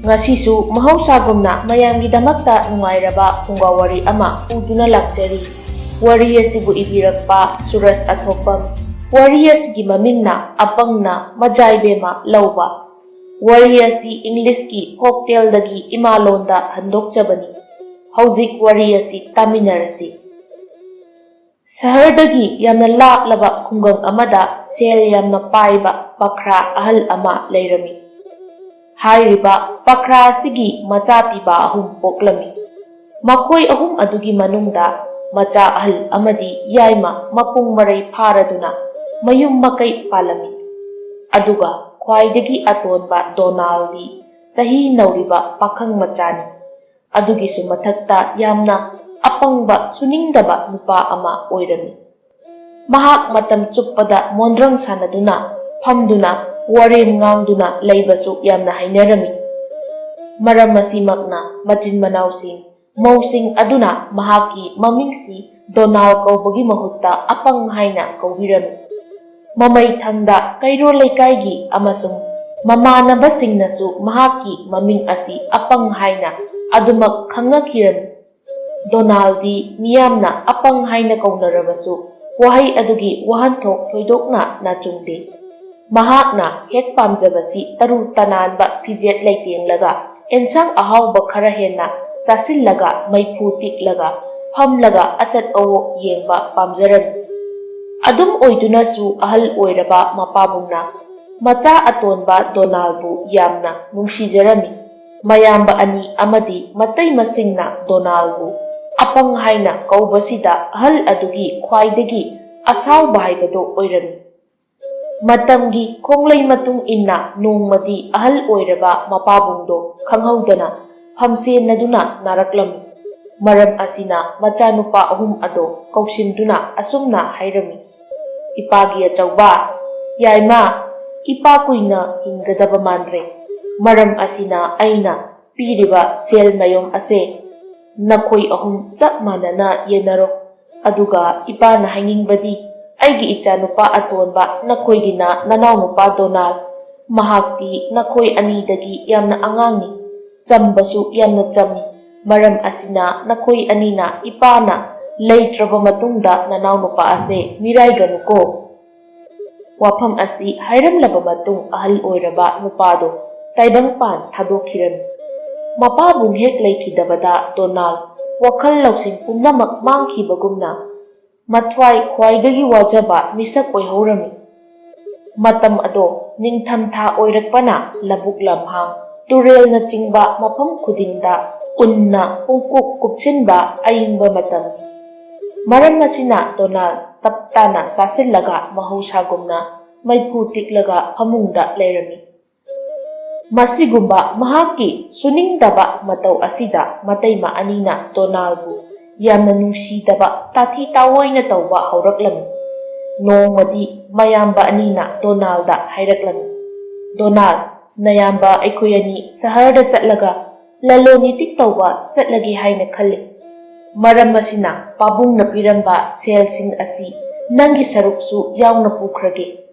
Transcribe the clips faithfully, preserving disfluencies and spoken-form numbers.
ꯉꯁꯤꯁꯨ ꯃꯍꯧꯁꯥꯒꯨꯝꯅ ꯃꯌꯥꯝꯒꯤꯗꯃꯛꯇ ꯅꯨꯡꯉꯥꯏꯔꯕ ꯐꯨꯡꯒꯥ ꯋꯥꯔꯤ ꯑꯃ ꯄꯨꯗꯨꯅ ꯂꯥꯛꯆꯔꯤ꯫ ꯋꯥꯔꯤ ꯑꯁꯤꯕꯨ ꯏꯕꯤꯔꯛꯄ ꯁꯨꯔꯖ ꯑꯊꯣꯛꯄꯝ꯫ ꯋꯥꯔꯤ ꯑꯁꯤꯒꯤ ꯃꯃꯤꯡꯅ ꯑꯄꯪꯅ ꯃꯖꯥꯏꯕꯦꯝꯃ ꯂꯧꯕ꯫ ꯋꯥꯔꯤ ꯑꯁꯤ ꯏꯪꯂꯤꯁꯀꯤ ꯐꯣꯛꯇꯦꯜꯗꯒꯤ ꯏꯃꯥꯂꯣꯟꯗ ꯍꯟꯗꯣꯛꯆꯕꯅꯤ꯫ ꯍꯧꯖꯤꯛ ꯋꯥꯔꯤ ꯑꯁꯤ ꯇꯥꯃꯤꯟꯅꯔꯁꯤ꯫ ꯁꯍꯔꯗꯒꯤ ꯌꯥꯝꯅ ꯂꯥꯞꯂꯕ ꯈꯨꯡꯒꯪ ꯑꯃꯗ ꯁꯦꯜ ꯌꯥꯝꯅ ꯄꯥꯏꯕ ꯄꯥꯈ꯭ꯔꯥ ꯑꯍꯜ ꯑꯃ ꯂꯩꯔꯝꯃꯤ꯫ ꯍꯥꯏꯔꯤꯕ ꯄꯥꯈ꯭ꯔꯥ ꯑꯁꯤꯒꯤ ꯃꯆꯥ ꯄꯤꯕ ꯑꯍꯨꯝ ꯄꯣꯛꯂꯝꯃꯤ꯫ ꯃꯈꯣꯏ ꯑꯍꯨꯝ ꯑꯗꯨꯒꯤ ꯃꯅꯨꯡꯗ ꯃꯆꯥ ꯑꯍꯜ ꯑꯃꯗꯤ ꯌꯥꯏꯃ ꯃꯄꯨꯡ ꯃꯔꯩ ꯐꯥꯔꯗꯨꯅ ꯃꯌꯨꯝ ꯃꯀꯩ ꯄꯥꯜꯂꯝꯃꯤ꯫ ꯑꯗꯨꯒ ꯈ꯭ꯋꯥꯏꯗꯒꯤ ꯑꯇꯣꯟꯕ ꯗꯣꯅꯥꯜꯗꯤ ꯆꯍꯤ ꯅꯧꯔꯤꯕ ꯄꯥꯈꯪ ꯃꯆꯥꯅꯤ꯫ ꯑꯗꯨꯒꯤꯁꯨ ꯃꯊꯛꯇ ꯌꯥꯝꯅ ꯑꯄꯪꯕ, ꯁꯨꯅꯤꯡꯗꯕ ꯅꯨꯄꯥ ꯑꯃ ꯑꯣꯏꯔꯝꯃꯤ꯫ ꯃꯍꯥꯛ ꯃꯇꯝ ꯆꯨꯞꯄꯗ ꯃꯣꯟꯗ꯭ꯔꯪ ꯁꯥꯟꯅꯗꯨꯅ, ꯐꯝꯗꯨꯅ, ꯋꯥꯔꯦꯝ ꯉꯥꯡꯗꯨꯅ ꯂꯩꯕꯁꯨ ꯌꯥꯝꯅ ꯍꯩꯅꯔꯝꯃꯤ꯫ ꯃꯔꯝ ꯑꯁꯤꯃꯛꯅ ꯃꯆꯤꯟ ꯃꯅꯥꯎꯁꯤꯡ, ꯃꯧꯁꯤꯡ ꯑꯗꯨꯅ ꯃꯍꯥꯛꯀꯤ ꯃꯃꯤꯡꯁꯤ ꯗꯣꯅꯥꯜ ꯀꯧꯕꯒꯤ ꯃꯍꯨꯠꯇ ꯑꯄꯪ ꯍꯥꯏꯅ ꯀꯧꯕꯤꯔꯝꯃꯤ꯫ ꯃꯃꯩ ꯊꯪꯗ ꯀꯩꯔꯣꯜ ꯂꯩꯀꯥꯏꯒꯤ ꯑꯃꯁꯨꯡ ꯃꯃꯥꯟꯅꯕꯁꯤꯡꯅꯁꯨ ꯃꯍꯥꯛꯀꯤ ꯃꯃꯤꯡ ꯑꯁꯤ ꯑꯄꯪ ꯍꯥꯏꯅ ꯑꯗꯨꯃꯛ ꯈꯪꯅꯈꯤꯔꯝꯃꯤ꯫ ꯗꯣꯅꯥꯜꯗꯤ ꯃꯤꯌꯥꯝꯅ ꯑꯄꯪ ꯍꯥꯏꯅ ꯀꯧꯅꯔꯕꯁꯨ, ꯋꯥꯍꯩ ꯑꯗꯨꯒꯤ ꯋꯥꯍꯟꯊꯣꯛ ꯊꯣꯏꯗꯣꯛꯅ ꯅꯥꯆꯨꯡꯗꯦ꯫ ꯃꯍꯥꯛꯅ ꯍꯦꯛ ꯄꯥꯝꯖꯕꯁꯤ ꯇꯔꯨ ꯇꯅꯥꯟꯕ ꯐꯤꯖꯦꯠ ꯂꯩꯇꯦꯡꯂꯒ, ꯑꯦꯟꯁꯥꯡ ꯑꯍꯥꯎꯕ ꯈꯔ ꯍꯦꯟꯅ ꯆꯥꯁꯤꯜꯂꯒ, ꯃꯩꯐꯨ ꯇꯤꯛꯂꯒ, ꯐꯝꯂꯒ ꯑꯆꯠ ꯑꯋꯣꯛ ꯌꯦꯡꯕ ꯄꯥꯝꯖꯔꯝꯃꯤ꯫ ꯑꯗꯨꯝ ꯑꯣꯏꯗꯨꯅꯁꯨ, ꯑꯍꯜ ꯑꯣꯏꯔꯕ ꯃꯄꯥꯕꯨꯡꯅ ꯃꯆꯥ ꯑꯇꯣꯟꯕ ꯗꯣꯅꯥꯜꯕꯨ ꯌꯥꯝꯅ ꯅꯨꯡꯁꯤꯖꯔꯝꯃꯤ꯫ ꯃꯌꯥꯝꯕ ꯑꯅꯤ ꯑꯃꯗꯤ ꯃꯇꯩ ꯃꯁꯤꯡꯅ ꯗꯣꯅꯥꯜꯕꯨ ꯑꯄꯪ ꯍꯥꯏꯅ ꯀꯧꯕꯁꯤꯗ ꯑꯍꯜ ꯑꯗꯨꯒꯤ ꯈ꯭ꯋꯥꯏꯗꯒꯤ ꯑꯁꯥꯎꯕ ꯍꯥꯏꯕꯗꯨ ꯑꯣꯏꯔꯝꯃꯤ꯫ ꯃꯇꯝꯒꯤ ꯈꯣꯡꯂꯩ ꯃꯇꯨꯡ ꯏꯟꯅ ꯅꯣꯡꯃꯗꯤ ꯑꯍꯜ ꯑꯣꯏꯔꯕ ꯃꯄꯥꯕꯨꯡꯗꯣ ꯈꯪꯍꯧꯗꯅ ꯐꯝꯁꯦꯟꯅꯗꯨꯅ ꯅꯥꯔꯛꯂꯝꯃꯤ꯫ ꯃꯔꯝ ꯑꯁꯤꯅ ꯃꯆꯥꯅꯨꯄꯥ ꯑꯍꯨꯝ ꯑꯗꯣ ꯀꯧꯁꯤꯟꯗꯨꯅ ꯑꯁꯨꯝꯅ ꯍꯥꯏꯔꯝꯃꯤ, "ꯏꯄꯥꯒꯤ ꯑꯆꯧꯕ, ꯌꯥꯏꯃ, ꯏꯄꯥ ꯀꯨꯏꯅ ꯍꯤꯡꯒꯗꯕ ꯃꯥꯟꯗ꯭ꯔꯦ꯫ ꯃꯔꯝ ꯑꯁꯤꯅ ꯑꯩꯅ ꯄꯤꯔꯤꯕ ꯁꯦꯜ ꯃꯌꯨꯝ ꯑꯁꯦ ꯅꯈꯣꯏ ꯑꯍꯨꯝ ꯆꯞ ꯃꯥꯟꯅꯅ ꯌꯦꯟꯅꯔꯣ꯫ ꯑꯗꯨꯒ ꯏꯄꯥꯅ ꯍꯥꯏꯅꯤꯡꯕꯗꯤ, ꯑꯩꯒꯤ ꯏꯆꯥꯅꯨꯄꯥ ꯑꯇꯣꯟꯕ, ꯅꯈꯣꯏꯒꯤꯅ ꯅꯅꯥꯎꯅꯨꯄꯥ ꯗꯣꯅꯥꯜ, ꯃꯍꯥꯛꯇꯤ ꯅꯈꯣꯏ ꯑꯅꯤꯗꯒꯤ ꯌꯥꯝꯅ ꯑꯉꯥꯡꯅꯤ, ꯆꯝꯕꯁꯨ ꯌꯥꯝꯅ ꯆꯝꯃꯤ꯫ ꯃꯔꯝ ꯑꯁꯤꯅ ꯅꯈꯣꯏ ꯑꯅꯤꯅ ꯏꯄꯥꯅ ꯂꯩꯇ꯭ꯔꯕ ꯃꯇꯨꯡꯗ ꯅꯅꯥꯎꯅꯨꯄꯥ ꯑꯁꯦ ꯃꯤꯔꯥꯏꯒꯅꯨꯀꯣ꯫" ꯋꯥꯐꯝ ꯑꯁꯤ ꯍꯥꯏꯔꯝꯂꯕ ꯃꯇꯨꯡ ꯑꯍꯜ ꯑꯣꯏꯔꯕ ꯅꯨꯄꯥꯗꯣ ꯇꯥꯏꯕꯪꯄꯥꯟ ꯊꯥꯗꯣꯛꯈꯤꯔꯝꯃꯤ꯫ ꯃꯄꯥꯕꯨꯡ ꯍꯦꯛ ꯂꯩꯈꯤꯗꯕꯗ ꯗꯣꯅꯥꯜꯗ ꯋꯥꯈꯜ ꯂꯧꯁꯤꯡ ꯄꯨꯝꯅꯃꯛ ꯃꯥꯡꯈꯤꯕꯒꯨꯝꯅ ꯃꯊ꯭ꯋꯥꯏ ꯈ꯭ꯋꯥꯏꯗꯒꯤ ꯋꯥꯖꯕ ꯃꯤꯁꯛ ꯑꯣꯏꯍꯧꯔꯝꯃꯤ꯫ ꯃꯇꯝ ꯑꯗꯣ ꯅꯤꯡꯊꯝꯊꯥ ꯑꯣꯏꯔꯛꯄꯅ ꯂꯧꯕꯨꯛ ꯂꯝꯍꯥꯡ, ꯇꯨꯔꯦꯜꯅꯆꯤꯡꯕ ꯃꯐꯝ ꯈꯨꯗꯤꯡꯗ ꯎꯟꯅ ꯄꯨꯡꯀꯨꯞ ꯀꯨꯞꯁꯤꯟꯕ ꯑꯏꯪꯕ ꯃꯇꯝꯅꯤ꯫ ꯃꯔꯝ ꯑꯁꯤꯅ ꯗꯣꯅꯥꯜꯗ ꯇꯞ ꯇꯥꯅ ꯆꯥꯁꯤꯜꯂꯒ ꯃꯍꯧꯁꯥꯒꯨꯝꯅ ꯃꯩꯐꯨ ꯇꯤꯛꯂꯒ ꯐꯃꯨꯡꯗ ꯂꯩꯔꯝꯃꯤ꯫ ꯃꯁꯤꯒꯨꯝꯕ ꯃꯍꯥꯛꯀꯤ ꯁꯨꯅꯤꯡꯗꯕ ꯃꯇꯧ ꯑꯁꯤꯗ ꯃꯇꯩꯃ ꯑꯅꯤꯅ ꯗꯣꯅꯥꯜꯕꯨ ꯌꯥꯝꯅ ꯅꯨꯡꯁꯤꯗꯕ, ꯇꯥꯊꯤ ꯇꯥꯑꯣꯏꯅ ꯇꯧꯕ ꯍꯧꯔꯛꯂꯝꯃꯤ꯫ ꯅꯣꯡꯃꯗꯤ ꯃꯌꯥꯝꯕ ꯑꯅꯤꯅ ꯗꯣꯅꯥꯜꯗ ꯍꯥꯏꯔꯛꯂꯝꯃꯤ, "ꯗꯣꯅꯥꯜꯗ, ꯅꯌꯥꯝꯕ ꯑꯩꯈꯣꯏ ꯑꯅꯤ ꯁꯍꯔꯗ ꯆꯠꯂꯒ ꯂꯂꯣꯟ ꯏꯇꯤꯛ ꯇꯧꯕ ꯆꯠꯂꯒꯦ ꯍꯥꯏꯅ ꯈꯜꯂꯤ꯫ ꯃꯔꯝ ꯑꯁꯤꯅ ꯄꯥꯕꯨꯡꯅ ꯄꯤꯔꯝꯕ ꯁꯦꯜꯁꯤꯡ ꯑꯁꯤ ꯅꯪꯒꯤ ꯁꯔꯨꯛꯁꯨ ꯌꯥꯎꯅ ꯄꯨꯈ꯭ꯔꯒꯦ꯫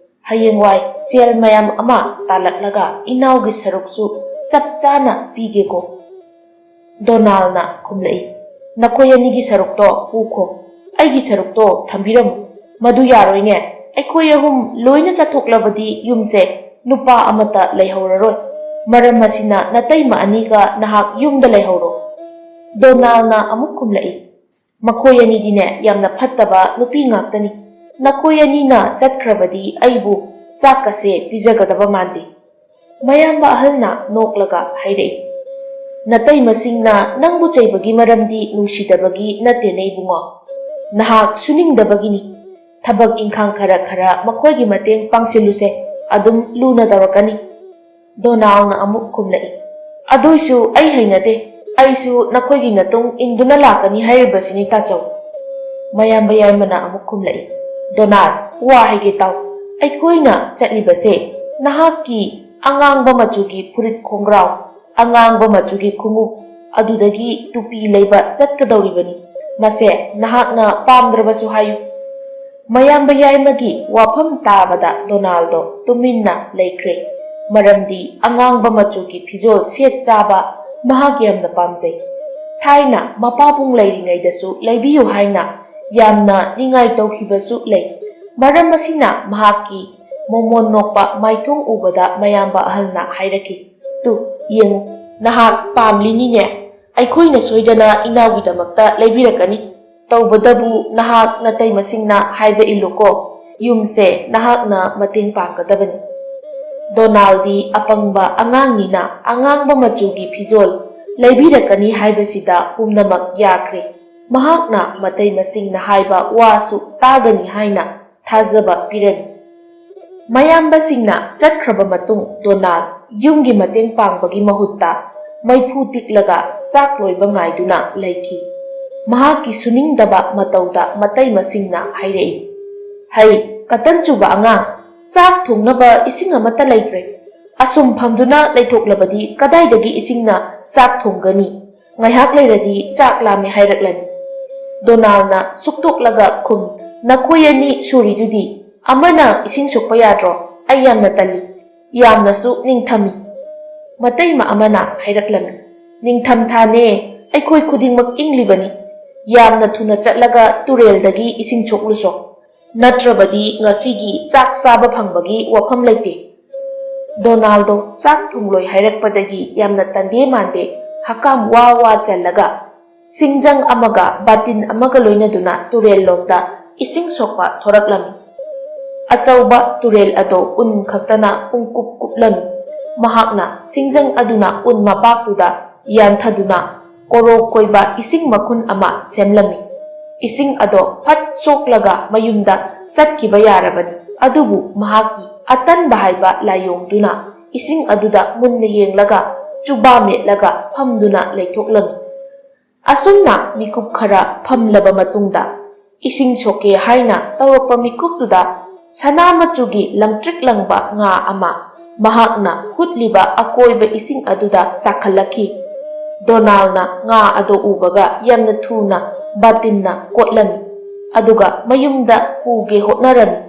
ꯍꯌꯦꯡꯋꯥꯏ ꯁꯦꯜ ꯃꯌꯥꯝ ꯑꯃ ꯇꯥꯜꯂꯛꯂꯒ ꯏꯅꯥꯎꯒꯤ ꯁꯔꯨꯛꯁꯨ ꯆꯞ ꯆꯥꯅ ꯄꯤꯒꯦꯀꯣ꯫" ꯗꯣꯅꯥꯜꯅ ꯈꯨꯝꯂꯛꯏ, "ꯅꯈꯣꯏ ꯑꯅꯤꯒꯤ ꯁꯔꯨꯛꯇꯣ ꯄꯨꯈꯣ, ꯑꯩꯒꯤ ꯁꯔꯨꯛꯇꯣ ꯊꯝꯕꯤꯔꯝꯃꯨ꯫ ꯃꯗꯨ ꯌꯥꯔꯣꯏꯅꯦ꯫ ꯑꯩꯈꯣꯏ ꯑꯍꯨꯝ ꯂꯣꯏꯅ ꯆꯠꯊꯣꯛꯂꯕꯗꯤ ꯌꯨꯝꯁꯦ ꯅꯨꯄꯥ ꯑꯃꯠꯇ ꯂꯩꯍꯧꯔꯔꯣꯏ꯫ ꯃꯔꯝ ꯑꯁꯤꯅ ꯅꯇꯩꯃ ꯑꯅꯤꯒ ꯅꯍꯥꯛ ꯌꯨꯝꯗ ꯂꯩꯍꯧꯔꯣ꯫" ꯗꯣꯅꯥꯜꯅ ꯑꯃꯨꯛ ꯈꯨꯝꯂꯛꯏ, "ꯃꯈꯣꯏ ꯑꯅꯤꯗꯤꯅꯦ ꯌꯥꯝꯅ ꯐꯠꯇꯕ ꯅꯨꯄꯤ ꯉꯥꯛꯇꯅꯤ꯫ ꯅꯈꯣꯏ ꯑꯅꯤꯅ ꯆꯠꯈ꯭ꯔꯕꯗꯤ ꯑꯩꯕꯨ ꯆꯥꯛꯀꯁꯦ ꯄꯤꯖꯒꯗꯕ ꯃꯥꯟꯗꯦ꯫" ꯃꯌꯥꯝꯕ ꯑꯍꯜꯅ ꯅꯣꯛꯂꯒ ꯍꯥꯏꯔꯛꯏ, "ꯅꯇꯩꯃꯁꯤꯡꯅ ꯅꯪꯕꯨ ꯆꯩꯕꯒꯤ ꯃꯔꯝꯗꯤ ꯅꯨꯡꯁꯤꯗꯕꯒꯤ ꯅꯠꯇꯦꯅꯦ ꯏꯕꯨꯡꯉꯣ꯫ ꯅꯍꯥꯛ ꯁꯨꯅꯤꯡꯗꯕꯒꯤꯅꯤ꯫ ꯊꯕꯛ ꯏꯪꯈꯥꯡ ꯈꯔ ꯈꯔ ꯃꯈꯣꯏꯒꯤ ꯃꯇꯦꯡ ꯄꯥꯡꯁꯤꯜꯂꯨꯁꯦ, ꯑꯗꯨꯝ ꯂꯨꯅ ꯇꯧꯔꯛꯀꯅꯤ꯫" ꯗꯣꯅꯥꯜꯅ ꯑꯃꯨꯛ ꯈꯨꯝꯂꯛꯏ, "ꯑꯗꯨꯏꯁꯨ ꯑꯩ ꯍꯩꯅꯗꯦ꯫ ꯑꯩꯁꯨ ꯅꯈꯣꯏꯒꯤ ꯅꯇꯨꯡ ꯏꯟꯗꯨꯅ ꯂꯥꯛꯀꯅꯤ ꯍꯥꯏꯔꯤꯕꯁꯤꯅꯤ ꯇꯥꯆꯧ꯫" ꯃꯌꯥꯝꯕ ꯌꯥꯏꯃꯅ ꯑꯃꯨꯛ ꯈꯨꯝꯂꯛꯏ, "ꯗꯣꯅꯥꯜ, ꯋꯥ ꯍꯥꯏꯒꯦ ꯇꯥꯎ꯫ ꯑꯩꯈꯣꯏꯅ ꯆꯠꯂꯤꯕꯁꯦ ꯅꯍꯥꯛꯀꯤ ꯑꯉꯥꯡꯕ ꯃꯆꯨꯒꯤ ꯐꯨꯔꯤꯠ ꯈꯣꯡꯒ꯭ꯔꯥꯎ, ꯑꯉꯥꯡꯕ ꯃꯆꯨꯒꯤ ꯈꯣꯡꯎꯞ, ꯑꯗꯨꯗꯒꯤ ꯇꯨꯄꯤ ꯂꯩꯕ ꯆꯠꯀꯗꯧꯔꯤꯕꯅꯤ꯫ ꯃꯁꯦ ꯅꯍꯥꯛꯅ ꯄꯥꯝꯗ꯭ꯔꯕꯁꯨ ꯍꯥꯏꯌꯨ꯫" ꯃꯌꯥꯝꯕ ꯌꯥꯏꯃꯒꯤ ꯋꯥꯐꯝ ꯇꯥꯕꯗ ꯗꯣꯅꯥꯜꯗꯣ ꯇꯨꯃꯤꯟꯅ ꯂꯩꯈ꯭ꯔꯦ꯫ ꯃꯔꯝꯗꯤ ꯑꯉꯥꯡꯕ ꯃꯆꯨꯒꯤ ꯐꯤꯖꯣꯜ ꯁꯦꯠ ꯆꯥꯕ ꯃꯍꯥꯛ ꯌꯥꯝꯅ ꯄꯥꯝꯖꯩ꯫ ꯊꯥꯏꯅ ꯃꯄꯥꯕꯨꯡ ꯂꯩꯔꯤꯉꯩꯗꯁꯨ ꯂꯩꯕꯤꯌꯨ ꯍꯥꯏꯅ ꯌꯥꯝꯅ ꯅꯤꯡꯉꯥꯏ ꯇꯧꯈꯤꯕꯁꯨ ꯂꯩ꯫ ꯃꯔꯝ ꯑꯁꯤꯅ ꯃꯍꯥꯛꯀꯤ ꯃꯣꯃꯣꯟ ꯅꯣꯛꯄ ꯃꯥꯏꯊꯣꯡ ꯎꯕꯗ ꯃꯌꯥꯝꯕ ꯑꯍꯜꯅ ꯍꯥꯏꯔꯛꯈꯤ, "ꯇꯨ, ꯌꯦꯡꯉꯨ, ꯅꯍꯥꯛ ꯄꯥꯝꯂꯤꯅꯤꯅꯦ꯫ ꯑꯩꯈꯣꯏꯅ ꯁꯣꯏꯗꯅ ꯏꯅꯥꯎꯒꯤꯗꯃꯛꯇ ꯂꯩꯕꯤꯔꯛꯀꯅꯤ꯫ ꯇꯧꯕꯇꯕꯨ ꯅꯍꯥꯛ ꯅꯇꯩꯃꯁꯤꯡꯅ ꯍꯥꯏꯕ ꯏꯜꯂꯨꯀꯣ꯫ ꯌꯨꯝꯁꯦ ꯅꯍꯥꯛꯅ ꯃꯇꯦꯡ ꯄꯥꯡꯒꯗꯕꯅꯤ꯫" ꯗꯣꯅꯥꯜꯗꯤ ꯑꯄꯪꯕ ꯑꯉꯥꯡꯅꯤꯅ ꯑꯉꯥꯡꯕ ꯃꯆꯨꯒꯤ ꯐꯤꯖꯣꯜ ꯂꯩꯕꯤꯔꯛꯀꯅꯤ ꯍꯥꯏꯕꯁꯤꯗ ꯄꯨꯝꯅꯃꯛ ꯌꯥꯈ꯭ꯔꯦ꯫ ꯃꯍꯥꯛꯅ ꯃꯇꯩꯃꯁꯤꯡꯅ ꯍꯥꯏꯕ ꯋꯥꯁꯨ ꯇꯥꯒꯅꯤ ꯍꯥꯏꯅ ꯊꯥꯖꯕ ꯄꯤꯔꯝꯃꯤ꯫ ꯃꯌꯥꯝꯕꯁꯤꯡꯅ ꯆꯠꯈ꯭ꯔꯕ ꯃꯇꯨꯡ ꯗꯣꯅꯥꯜ ꯌꯨꯝꯒꯤ ꯃꯇꯦꯡ ꯄꯥꯡꯕꯒꯤ ꯃꯍꯨꯠꯇ ꯃꯩꯐꯨ ꯇꯤꯛꯂꯒ ꯆꯥꯛ ꯂꯣꯏꯕ ꯉꯥꯏꯗꯨꯅ ꯂꯩꯈꯤ꯫ ꯃꯍꯥꯛꯀꯤ ꯁꯨꯅꯤꯡꯗꯕ ꯃꯇꯧꯗ ꯃꯇꯩꯃꯁꯤꯡꯅ ꯍꯥꯏꯔꯛꯏ, "ꯍꯩ, ꯀꯇꯟ ꯆꯨꯕ ꯑꯉꯥꯡ, ꯆꯥꯛ ꯊꯣꯡꯅꯕ ꯏꯁꯤꯡ ꯑꯃꯠꯇ ꯂꯩꯇ꯭ꯔꯦ꯫ ꯑꯁꯨꯝ ꯐꯝꯗꯨꯅ ꯂꯩꯊꯣꯛꯂꯕꯗꯤ ꯀꯗꯥꯏꯗꯒꯤ ꯏꯁꯤꯡꯅ ꯆꯥꯛ ꯊꯣꯡꯒꯅꯤ? ꯉꯥꯏꯍꯥꯛ ꯂꯩꯔꯗꯤ ꯆꯥꯛ ꯂꯥꯝꯃꯦ ꯍꯥꯏꯔꯛꯂꯅꯤ꯫" ꯗꯣꯅꯥꯜꯅ ꯁꯨꯛꯇꯣꯛꯂꯒ ꯈꯨꯝ, "ꯅꯈꯣꯏ ꯑꯅꯤ ꯁꯨꯔꯤꯗꯨꯗꯤ, ꯑꯃꯅ ꯏꯁꯤꯡ ꯁꯣꯛꯄ ꯌꯥꯗ꯭ꯔꯣ? ꯑꯩ ꯌꯥꯝꯅ ꯇꯜꯂꯤ, ꯌꯥꯝꯅꯁꯨ ꯅꯤꯡꯊꯝꯃꯤ꯫" ꯃꯇꯩꯃ ꯑꯃꯅ ꯍꯥꯏꯔꯛꯂꯝꯃꯤ, "ꯅꯤꯡꯊꯝꯊꯥꯅꯦ, ꯑꯩꯈꯣꯏ ꯈꯨꯗꯤꯡꯃꯛ ꯏꯪꯂꯤꯕꯅꯤ꯫ ꯌꯥꯝꯅ ꯊꯨꯅ ꯆꯠꯂꯒ ꯇꯨꯔꯦꯜꯗꯒꯤ ꯏꯁꯤꯡ ꯁꯣꯛꯂꯨꯁꯣ, ꯅꯠꯇ꯭ꯔꯕꯗꯤ ꯉꯁꯤꯒꯤ ꯆꯥꯛ ꯆꯥꯕ ꯐꯪꯕꯒꯤ ꯋꯥꯐꯝ ꯂꯩꯇꯦ꯫" ꯗꯣꯅꯥꯜꯗꯣ ꯆꯥꯛ ꯊꯣꯡꯂꯣꯏ ꯍꯥꯏꯔꯛꯄꯗꯒꯤ ꯌꯥꯝꯅ ꯇꯟꯗꯦ ꯃꯥꯟꯗꯦ ꯍꯀꯥꯝ ꯋꯥ ꯋꯥ ꯆꯜꯂꯒ ꯁꯤꯡꯖꯪ ꯑꯃꯒ ꯕꯥꯇꯤꯟ ꯑꯃꯒ ꯂꯣꯏꯅꯗꯨꯅ ꯇꯨꯔꯦꯜꯂꯣꯝꯗ ꯏꯁꯤꯡ ꯁꯣꯛꯄ ꯊꯣꯔꯛꯂꯝꯃꯤ꯫ ꯑꯆꯧꯕ ꯇꯨꯔꯦꯜ ꯑꯗꯣ ꯎꯟ ꯈꯛꯇꯅ ꯄꯨꯡꯀꯨꯞ ꯀꯨꯞꯂꯝꯃꯤ꯫ ꯃꯍꯥꯛꯅ ꯁꯤꯡꯖꯪ ꯑꯗꯨꯅ ꯎꯟ ꯃꯄꯥꯛꯇꯨꯗ ꯌꯥꯟꯊꯗꯨꯅ ꯀꯣꯔꯣꯛ ꯀꯣꯏꯕ ꯏꯁꯤꯡ ꯃꯈꯨꯟ ꯑꯃ ꯁꯦꯝꯂꯝꯃꯤ꯫ ꯏꯁꯤꯡ ꯑꯗꯣ ꯐꯠ ꯁꯣꯛꯂꯒ ꯃꯌꯨꯝꯗ ꯆꯠꯈꯤꯕ ꯌꯥꯔꯕꯅꯤ꯫ ꯑꯗꯨꯕꯨ ꯃꯍꯥꯛꯀꯤ ꯑꯇꯟꯕ ꯍꯥꯏꯕ ꯂꯥꯏꯑꯣꯡꯗꯨꯅ ꯏꯁꯤꯡ ꯑꯗꯨꯗ ꯃꯨꯟꯅ ꯌꯦꯡꯂꯒ ꯆꯨꯕꯥ ꯃꯦꯠꯂꯒ ꯐꯝꯗꯨꯅ ꯂꯩꯊꯣꯛꯂꯝꯃꯤ꯫ ꯑꯁꯨꯝꯅ ꯃꯤꯀꯨꯞ ꯈꯔ ꯐꯝꯂꯕ ꯃꯇꯨꯡꯗ ꯏꯁꯤꯡ ꯁꯣꯛꯀꯦ ꯍꯥꯏꯅ ꯇꯧꯔꯛꯄ ꯃꯤꯀꯨꯞꯇꯨꯗ ꯁꯅꯥ ꯃꯆꯨꯒꯤ ꯂꯪꯇ꯭ꯔꯤꯛ ꯂꯪꯕ ꯉꯥ ꯑꯃ ꯃꯍꯥꯛꯅ ꯍꯨꯠꯂꯤꯕ ꯑꯀꯣꯏꯕ ꯏꯁꯤꯡ ꯑꯗꯨꯗ ꯆꯥꯈꯠꯂꯛꯈꯤ꯫ ꯗꯣꯅꯥꯜꯅ ꯉꯥ ꯑꯗꯨ ꯎꯕꯒ ꯌꯥꯝꯅ ꯊꯨꯅ ꯕꯥꯇꯤꯟꯅ ꯀꯣꯠꯂꯝꯃꯤ, ꯑꯗꯨꯒ ꯃꯌꯨꯝꯗ ꯄꯨꯒꯦ ꯍꯣꯠꯅꯔꯝꯃꯤ꯫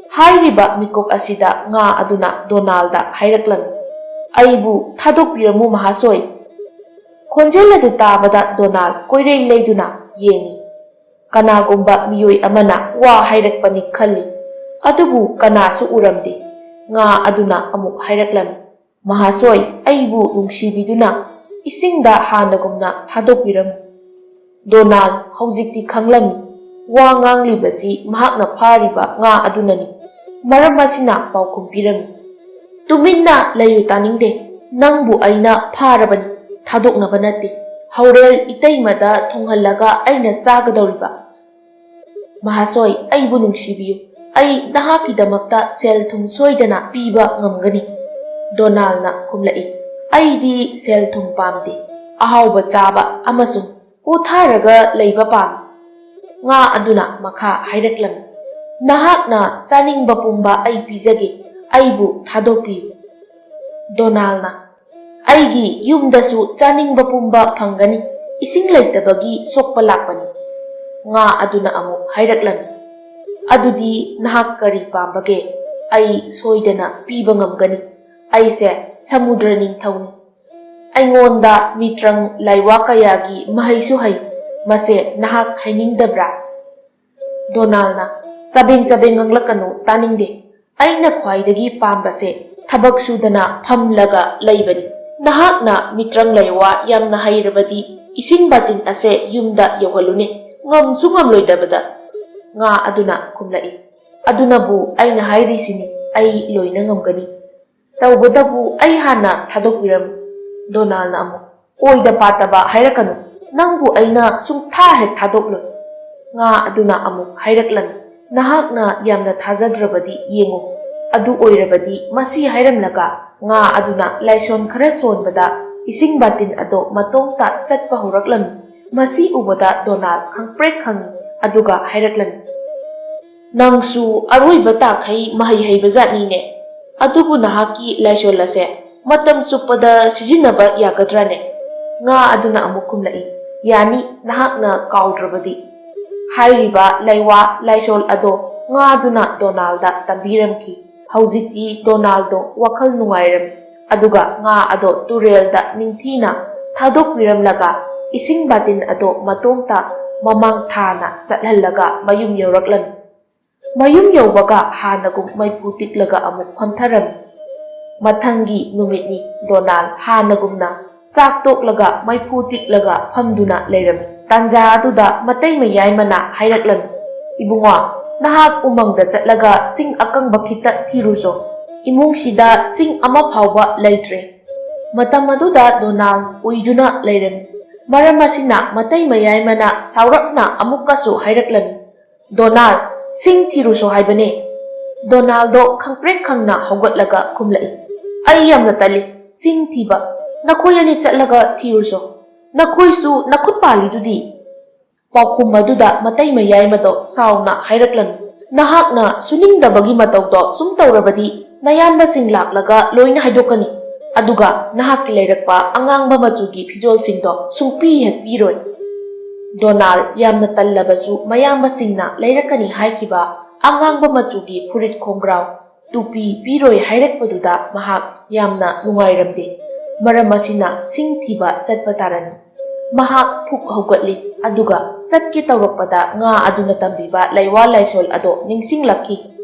ꯍꯥꯏꯔꯤꯕ ꯃꯤꯀꯨꯞ ꯑꯁꯤꯗ ꯉꯥ ꯑꯗꯨꯅ ꯗꯣꯅꯥꯜꯗ ꯍꯥꯏꯔꯛꯂꯝꯃꯤ, "ꯑꯩꯕꯨ ꯊꯥꯗꯣꯛꯄꯤꯔꯝꯃꯨ ꯃꯍꯥꯁꯣꯏ꯫" ꯈꯣꯟꯖꯦꯜ ꯑꯗꯨ ꯇꯥꯕꯗ ꯗꯣꯅꯥꯜ ꯀꯣꯏꯔꯩ ꯂꯩꯗꯨꯅ ꯌꯦꯡꯏ꯫ ꯀꯅꯥꯒꯨꯝꯕ ꯃꯤꯑꯣꯏ ꯑꯃꯅ ꯋꯥ ꯍꯥꯏꯔꯛꯄꯅꯤ ꯈꯜꯂꯤ, ꯑꯗꯨꯕꯨ ꯀꯅꯥꯁꯨ ꯎꯔꯝꯗꯦ꯫ ꯉꯥ ꯑꯗꯨꯅ ꯑꯃꯨꯛ ꯍꯥꯏꯔꯛꯂꯝꯃꯤ, "ꯃꯍꯥꯁꯣꯏ, ꯑꯩꯕꯨ ꯅꯨꯡꯁꯤꯕꯤꯗꯨꯅ ꯏꯁꯤꯡꯗ ꯍꯥꯟꯅꯒꯨꯝꯅ ꯊꯥꯗꯣꯛꯄꯤꯔꯝꯃꯨ꯫" ꯗꯣꯅꯥꯜ ꯍꯧꯖꯤꯛꯇꯤ ꯈꯪꯂꯝꯃꯤ, ꯋꯥ ꯉꯥꯡꯂꯤꯕꯁꯤ ꯃꯍꯥꯛꯅ ꯐꯥꯔꯤꯕ ꯉꯥ ꯑꯗꯨꯅꯅꯤ꯫ ꯃꯔꯝ ꯑꯁꯤꯅ ꯄꯥꯎꯈꯨꯝ ꯄꯤꯔꯝꯃꯤ, "ꯇꯨꯃꯤꯟꯅ ꯂꯩꯌꯨ ꯇꯥꯅꯤꯡꯗꯦ꯫ ꯅꯪꯕꯨ ꯑꯩꯅ ꯐꯥꯔꯕꯅꯤ, ꯊꯥꯗꯣꯛꯅꯕ ꯅꯠꯇꯦ꯫ ꯍꯧꯔꯦꯜ ꯏꯇꯩꯃꯗ ꯊꯣꯡꯍꯜꯂꯒ ꯑꯩꯅ ꯆꯥꯒꯗꯧꯔꯤꯕ꯫ ꯃꯍꯥꯁꯣꯏ, ꯑꯩꯕꯨ ꯅꯨꯡꯁꯤꯕꯤꯌꯨ꯫ ꯑꯩ ꯅꯍꯥꯛꯀꯤꯗꯃꯛꯇ ꯁꯦꯜ ꯊꯨꯝ ꯁꯣꯏꯗꯅ ꯄꯤꯕ ꯉꯝꯒꯅꯤ꯫" ꯗꯣꯅꯥꯜꯅ ꯈꯨꯝꯂꯛꯏ, "ꯑꯩꯗꯤ ꯁꯦꯜ ꯊꯨꯝ ꯄꯥꯝꯗꯦ꯫ ꯑꯍꯥꯎꯕ ꯆꯥꯕ ꯑꯃꯁꯨꯡ ꯄꯣꯊꯥꯔꯒ ꯂꯩꯕ ꯄꯥꯝꯃꯤ꯫" ꯉꯥ ꯑꯗꯨꯅ ꯃꯈꯥ ꯍꯥꯏꯔꯛꯂꯝꯃꯤ, "ꯅꯍꯥꯛꯅ ꯆꯥꯅꯤꯡꯕ ꯄꯨꯝꯕ ꯑꯩ ꯄꯤꯖꯒꯦ꯫ ꯑꯩꯕꯨ ꯊꯥꯗꯣꯛꯄꯤꯌꯨ꯫" ꯗꯣꯅꯥꯜꯅ, "ꯑꯩꯒꯤ ꯌꯨꯝꯗꯁꯨ ꯆꯥꯅꯤꯡꯕ ꯄꯨꯝꯕ ꯐꯪꯒꯅꯤ꯫ ꯏꯁꯤꯡ ꯂꯩꯇꯕꯒꯤ ꯁꯣꯛꯄ ꯂꯥꯛꯄꯅꯤ꯫" ꯉꯥ ꯑꯗꯨꯅ ꯑꯃꯨꯛ ꯍꯥꯏꯔꯛꯂꯝꯃꯤ, "ꯑꯗꯨꯗꯤ ꯅꯍꯥꯛ ꯀꯔꯤ ꯄꯥꯝꯕꯒꯦ? ꯑꯩ ꯁꯣꯏꯗꯅ ꯄꯤꯕ ꯉꯝꯒꯅꯤ꯫ ꯑꯩꯁꯦ ꯁꯃꯨꯗ꯭ꯔ ꯅꯤꯡꯊꯧꯅꯤ꯫ ꯑꯩꯉꯣꯟꯗ ꯃꯤꯇ꯭ꯔꯪ ꯂꯥꯏꯋꯥ ꯀꯌꯥꯒꯤ ꯃꯍꯩꯁꯨ ꯍꯩ꯫ ꯃꯁꯦ ꯅꯍꯥꯛ ꯍꯩꯅꯤꯡꯗꯕ꯭ꯔꯥ?" ꯗꯣꯅꯥꯜꯅ, "ꯆꯕꯦꯡ ꯆꯕꯦꯡ ꯉꯥꯡꯂꯛꯀꯅꯨ, ꯇꯥꯅꯤꯡꯗꯦ꯫ ꯑꯩꯅ ꯈ꯭ꯋꯥꯏꯗꯒꯤ ꯄꯥꯝꯕꯁꯦ ꯊꯕꯛ ꯁꯨꯗꯅ ꯐꯝꯂꯒ ꯂꯩꯕꯅꯤ꯫ ꯅꯍꯥꯛꯅ ꯃꯤꯇ꯭ꯔꯪ ꯂꯩꯋꯥ ꯌꯥꯝꯅ ꯍꯩꯔꯕꯗꯤ ꯏꯁꯤꯡ ꯕꯥꯇꯤꯟ ꯑꯁꯦ ꯌꯨꯝꯗ ꯌꯧꯍꯜꯂꯨꯅꯦ, ꯉꯝꯁꯨ ꯉꯝꯂꯣꯏꯗꯕꯗ꯫" ꯉꯥ ꯑꯗꯨꯅ ꯈꯨꯝꯂꯛꯏ, "ꯑꯗꯨꯅꯕꯨ ꯑꯩꯅ ꯍꯥꯏꯔꯤꯁꯤꯅꯤ, ꯑꯩ ꯂꯣꯏꯅ ꯉꯝꯒꯅꯤ꯫ ꯇꯧꯕꯇꯕꯨ ꯑꯩ ꯍꯥꯟꯅ ꯊꯥꯗꯣꯛꯄꯤꯔꯝꯃꯨ꯫" ꯗꯣꯅꯥꯜꯅ ꯑꯃꯨꯛ, "ꯑꯣꯏꯗ ꯄꯥꯗꯕ ꯍꯥꯏꯔꯛꯀꯅꯨ, ꯅꯪꯕꯨ ꯑꯩꯅ ꯁꯨꯡꯊꯥ ꯍꯦꯛ ꯊꯥꯗꯣꯛꯂꯣꯏ꯫" ꯉꯥ ꯑꯗꯨꯅ ꯑꯃꯨꯛ ꯍꯥꯏꯔꯛꯂꯝꯃꯤ, "ꯅꯍꯥꯛꯅ ꯌꯥꯝꯅ ꯊꯥꯖꯗ꯭ꯔꯕꯗꯤ ꯌꯦꯡꯉꯨ꯫ ꯑꯗꯨ ꯑꯣꯏꯔꯕꯗꯤ꯫" ꯃꯁꯤ ꯍꯥꯏꯔꯝꯂꯒ ꯉꯥ ꯑꯗꯨꯅ ꯂꯥꯏꯁꯣꯟ ꯈꯔ ꯁꯣꯟꯕꯗ ꯏꯁꯤꯡ ꯕꯥꯇꯤꯟ ꯑꯗꯣ ꯃꯇꯣꯝꯇ ꯆꯠꯄ ꯍꯧꯔꯛꯂꯝꯃꯤ꯫ ꯃꯁꯤ ꯎꯕꯗ ꯗꯣꯅꯥꯜ ꯈꯪꯄ꯭ꯔꯦꯛ ꯈꯪꯏ, ꯑꯗꯨꯒ ꯍꯥꯏꯔꯛꯂꯝꯃꯤ, "ꯅꯪꯁꯨ ꯑꯔꯣꯏꯕ ꯇꯥꯈꯩ ꯃꯍꯩ ꯍꯩꯕ ꯖꯥꯠꯅꯤꯅꯦ꯫ ꯑꯗꯨꯕꯨ ꯅꯍꯥꯛꯀꯤ ꯂꯥꯏꯁꯣꯟ ꯑꯁꯦ ꯃꯇꯝ ꯆꯨꯞꯄꯗ ꯁꯤꯖꯤꯟꯅꯕ ꯌꯥꯒꯗ꯭ꯔꯥꯅꯦ?" ꯉꯥ ꯑꯗꯨꯅ ꯑꯃꯨꯛ ꯈꯨꯝꯂꯛꯏ, "ꯌꯥꯅꯤ, ꯅꯍꯥꯛꯅ ꯀꯥꯎꯗ꯭ꯔꯕꯗꯤ꯫" ꯍꯥꯏꯔꯤꯕ ꯂꯩꯋꯥ ꯂꯥꯏꯁꯣꯜ ꯑꯗꯣ ꯉꯥꯗꯨꯅ ꯗꯣꯅꯥꯜꯗ ꯇꯝꯕꯤꯔꯝꯈꯤ꯫ ꯍꯧꯖꯤꯛꯇꯤ ꯗꯣꯅꯥꯜꯗꯣ ꯋꯥꯈꯜ ꯅꯨꯡꯉꯥꯏꯔꯝꯃꯤ, ꯑꯗꯨꯒ ꯉꯥ ꯑꯗꯣ ꯇꯨꯔꯦꯜꯗ ꯅꯤꯡꯊꯤꯅ ꯊꯥꯗꯣꯛꯄꯤꯔꯝꯂꯒ ꯏꯁꯤꯡ ꯕꯥꯇꯤꯟ ꯑꯗꯣ ꯃꯇꯣꯝꯇ ꯃꯃꯥꯡ ꯊꯥꯅ ꯆꯠꯍꯜꯂꯒ ꯃꯌꯨꯝ ꯌꯧꯔꯛꯂꯝꯃꯤ꯫ ꯃꯌꯨꯝ ꯌꯧꯕꯒ ꯍꯥꯟꯅꯒꯨꯝ ꯃꯩꯐꯨ ꯇꯤꯛꯂꯒ ꯑꯃꯨꯛ ꯐꯝꯊꯔꯝꯃꯤ꯫ ꯃꯊꯪꯒꯤ ꯅꯨꯃꯤꯠꯅꯤ꯫ ꯗꯣꯅꯥꯜ ꯍꯥꯟꯅꯒꯨꯝꯅ ꯆꯥꯛ ꯇꯣꯛꯂꯒ ꯃꯩꯐꯨ ꯇꯤꯛꯂꯒ ꯐꯝꯗꯨꯅ ꯂꯩꯔꯝꯃꯤ꯫ ꯇꯥꯟꯖꯥ ꯑꯗꯨꯗ ꯃꯇꯩ ꯃꯌꯥꯏꯃꯅ ꯍꯥꯏꯔꯛꯂꯝꯃꯤ, "ꯏꯕꯨꯡꯉꯣ, ꯅꯍꯥꯛ ꯎꯃꯪꯗ ꯆꯠꯂꯒ ꯁꯤꯡ ꯑꯀꯪꯕ ꯈꯤꯇ ꯊꯤꯔꯨꯆꯣ꯫ ꯏꯃꯨꯡꯁꯤꯗ ꯁꯤꯡ ꯑꯃ ꯐꯥꯎꯕ ꯂꯩꯇ꯭ꯔꯦ꯫" ꯃꯇꯝ ꯑꯗꯨꯗ ꯗꯣꯅꯥꯜ ꯎꯏꯗꯨꯅ ꯂꯩꯔꯝꯃꯤ꯫ ꯃꯔꯝ ꯑꯁꯤꯅ ꯃꯇꯩ ꯃꯌꯥꯏꯃꯅ ꯁꯥꯎꯔꯞꯅ ꯑꯃꯨꯛꯀꯁꯨ ꯍꯥꯏꯔꯛꯂꯝꯃꯤ, "ꯗꯣꯅꯥꯜ, ꯁꯤꯡ ꯊꯤꯔꯨꯆꯣ ꯍꯥꯏꯕꯅꯦ꯫" ꯗꯣꯅꯥꯜꯗꯣ ꯈꯪꯄ꯭ꯔꯦꯛ ꯈꯪꯅ ꯍꯧꯒꯠꯂꯒ ꯈꯨꯝꯂꯛꯏ, "ꯑꯩ ꯌꯥꯝꯅ ꯇꯜꯂꯤ ꯁꯤꯡ ꯊꯤꯕ꯫ ꯅꯈꯣꯏ ꯑꯅꯤ ꯆꯠꯂꯒ ꯊꯤꯔꯨꯆꯣ꯫ ꯅꯈꯣꯏꯁꯨ ꯅꯈꯨꯠ ꯄꯥꯜꯂꯤꯗꯨꯗꯤ꯫" ꯄꯥꯎꯈꯨꯝ ꯑꯗꯨꯗ ꯃꯇꯩ ꯃꯌꯥꯏꯃꯗꯣ ꯁꯥꯎꯅ ꯍꯥꯏꯔꯛꯂꯝꯃꯤ, "ꯅꯍꯥꯛꯅ ꯁꯨꯅꯤꯡꯗꯕꯒꯤ ꯃꯇꯧꯗꯣ ꯁꯨꯝ ꯇꯧꯔꯕꯗꯤ ꯅꯌꯥꯝꯕꯁꯤꯡ ꯂꯥꯛꯂꯒ ꯂꯣꯏꯅ ꯍꯥꯏꯗꯣꯛꯀꯅꯤ꯫ ꯑꯗꯨꯒ ꯅꯍꯥꯛꯀꯤ ꯂꯩꯔꯛꯄ ꯑꯉꯥꯡꯕ ꯃꯆꯨꯒꯤ ꯐꯤꯖꯣꯜꯁꯤꯡꯗꯣ ꯁꯨꯡꯄꯤ ꯍꯦꯛ ꯄꯤꯔꯣꯏ꯫" ꯗꯣꯅꯥꯜ ꯌꯥꯝꯅ ꯇꯜꯂꯕꯁꯨ ꯃꯌꯥꯝꯕꯁꯤꯡꯅ ꯂꯩꯔꯛꯀꯅꯤ ꯍꯥꯏꯈꯤꯕ ꯑꯉꯥꯡꯕ ꯃꯆꯨꯒꯤ ꯐꯨꯔꯤꯠ ꯈꯣꯡꯒ꯭ꯔꯥꯎ, ꯇꯨꯄꯤ ꯄꯤꯔꯣꯏ ꯍꯥꯏꯔꯛꯄꯗꯨꯗ ꯃꯍꯥꯛ ꯌꯥꯝꯅ ꯅꯨꯡꯉꯥꯏꯔꯝꯗꯦ꯫ ꯃꯔꯝ ꯑꯁꯤꯅ ꯁꯤꯡ ꯊꯤꯕ ꯆꯠꯄ ꯇꯥꯔꯝꯃꯤ꯫ ꯃꯍꯥꯛ ꯐꯨꯛ ꯍꯧꯒꯠꯂꯤ, ꯑꯗꯨꯒ ꯆꯠꯀꯦ ꯇꯧꯔꯛꯄꯗ ꯉꯥ ꯑꯗꯨꯅ ꯇꯝꯕꯤꯕ ꯂꯩꯋꯥ ꯂꯥꯏꯁꯣꯜ ꯑꯗꯣ ꯅꯤꯡꯁꯤꯡꯂꯛꯈꯤ꯫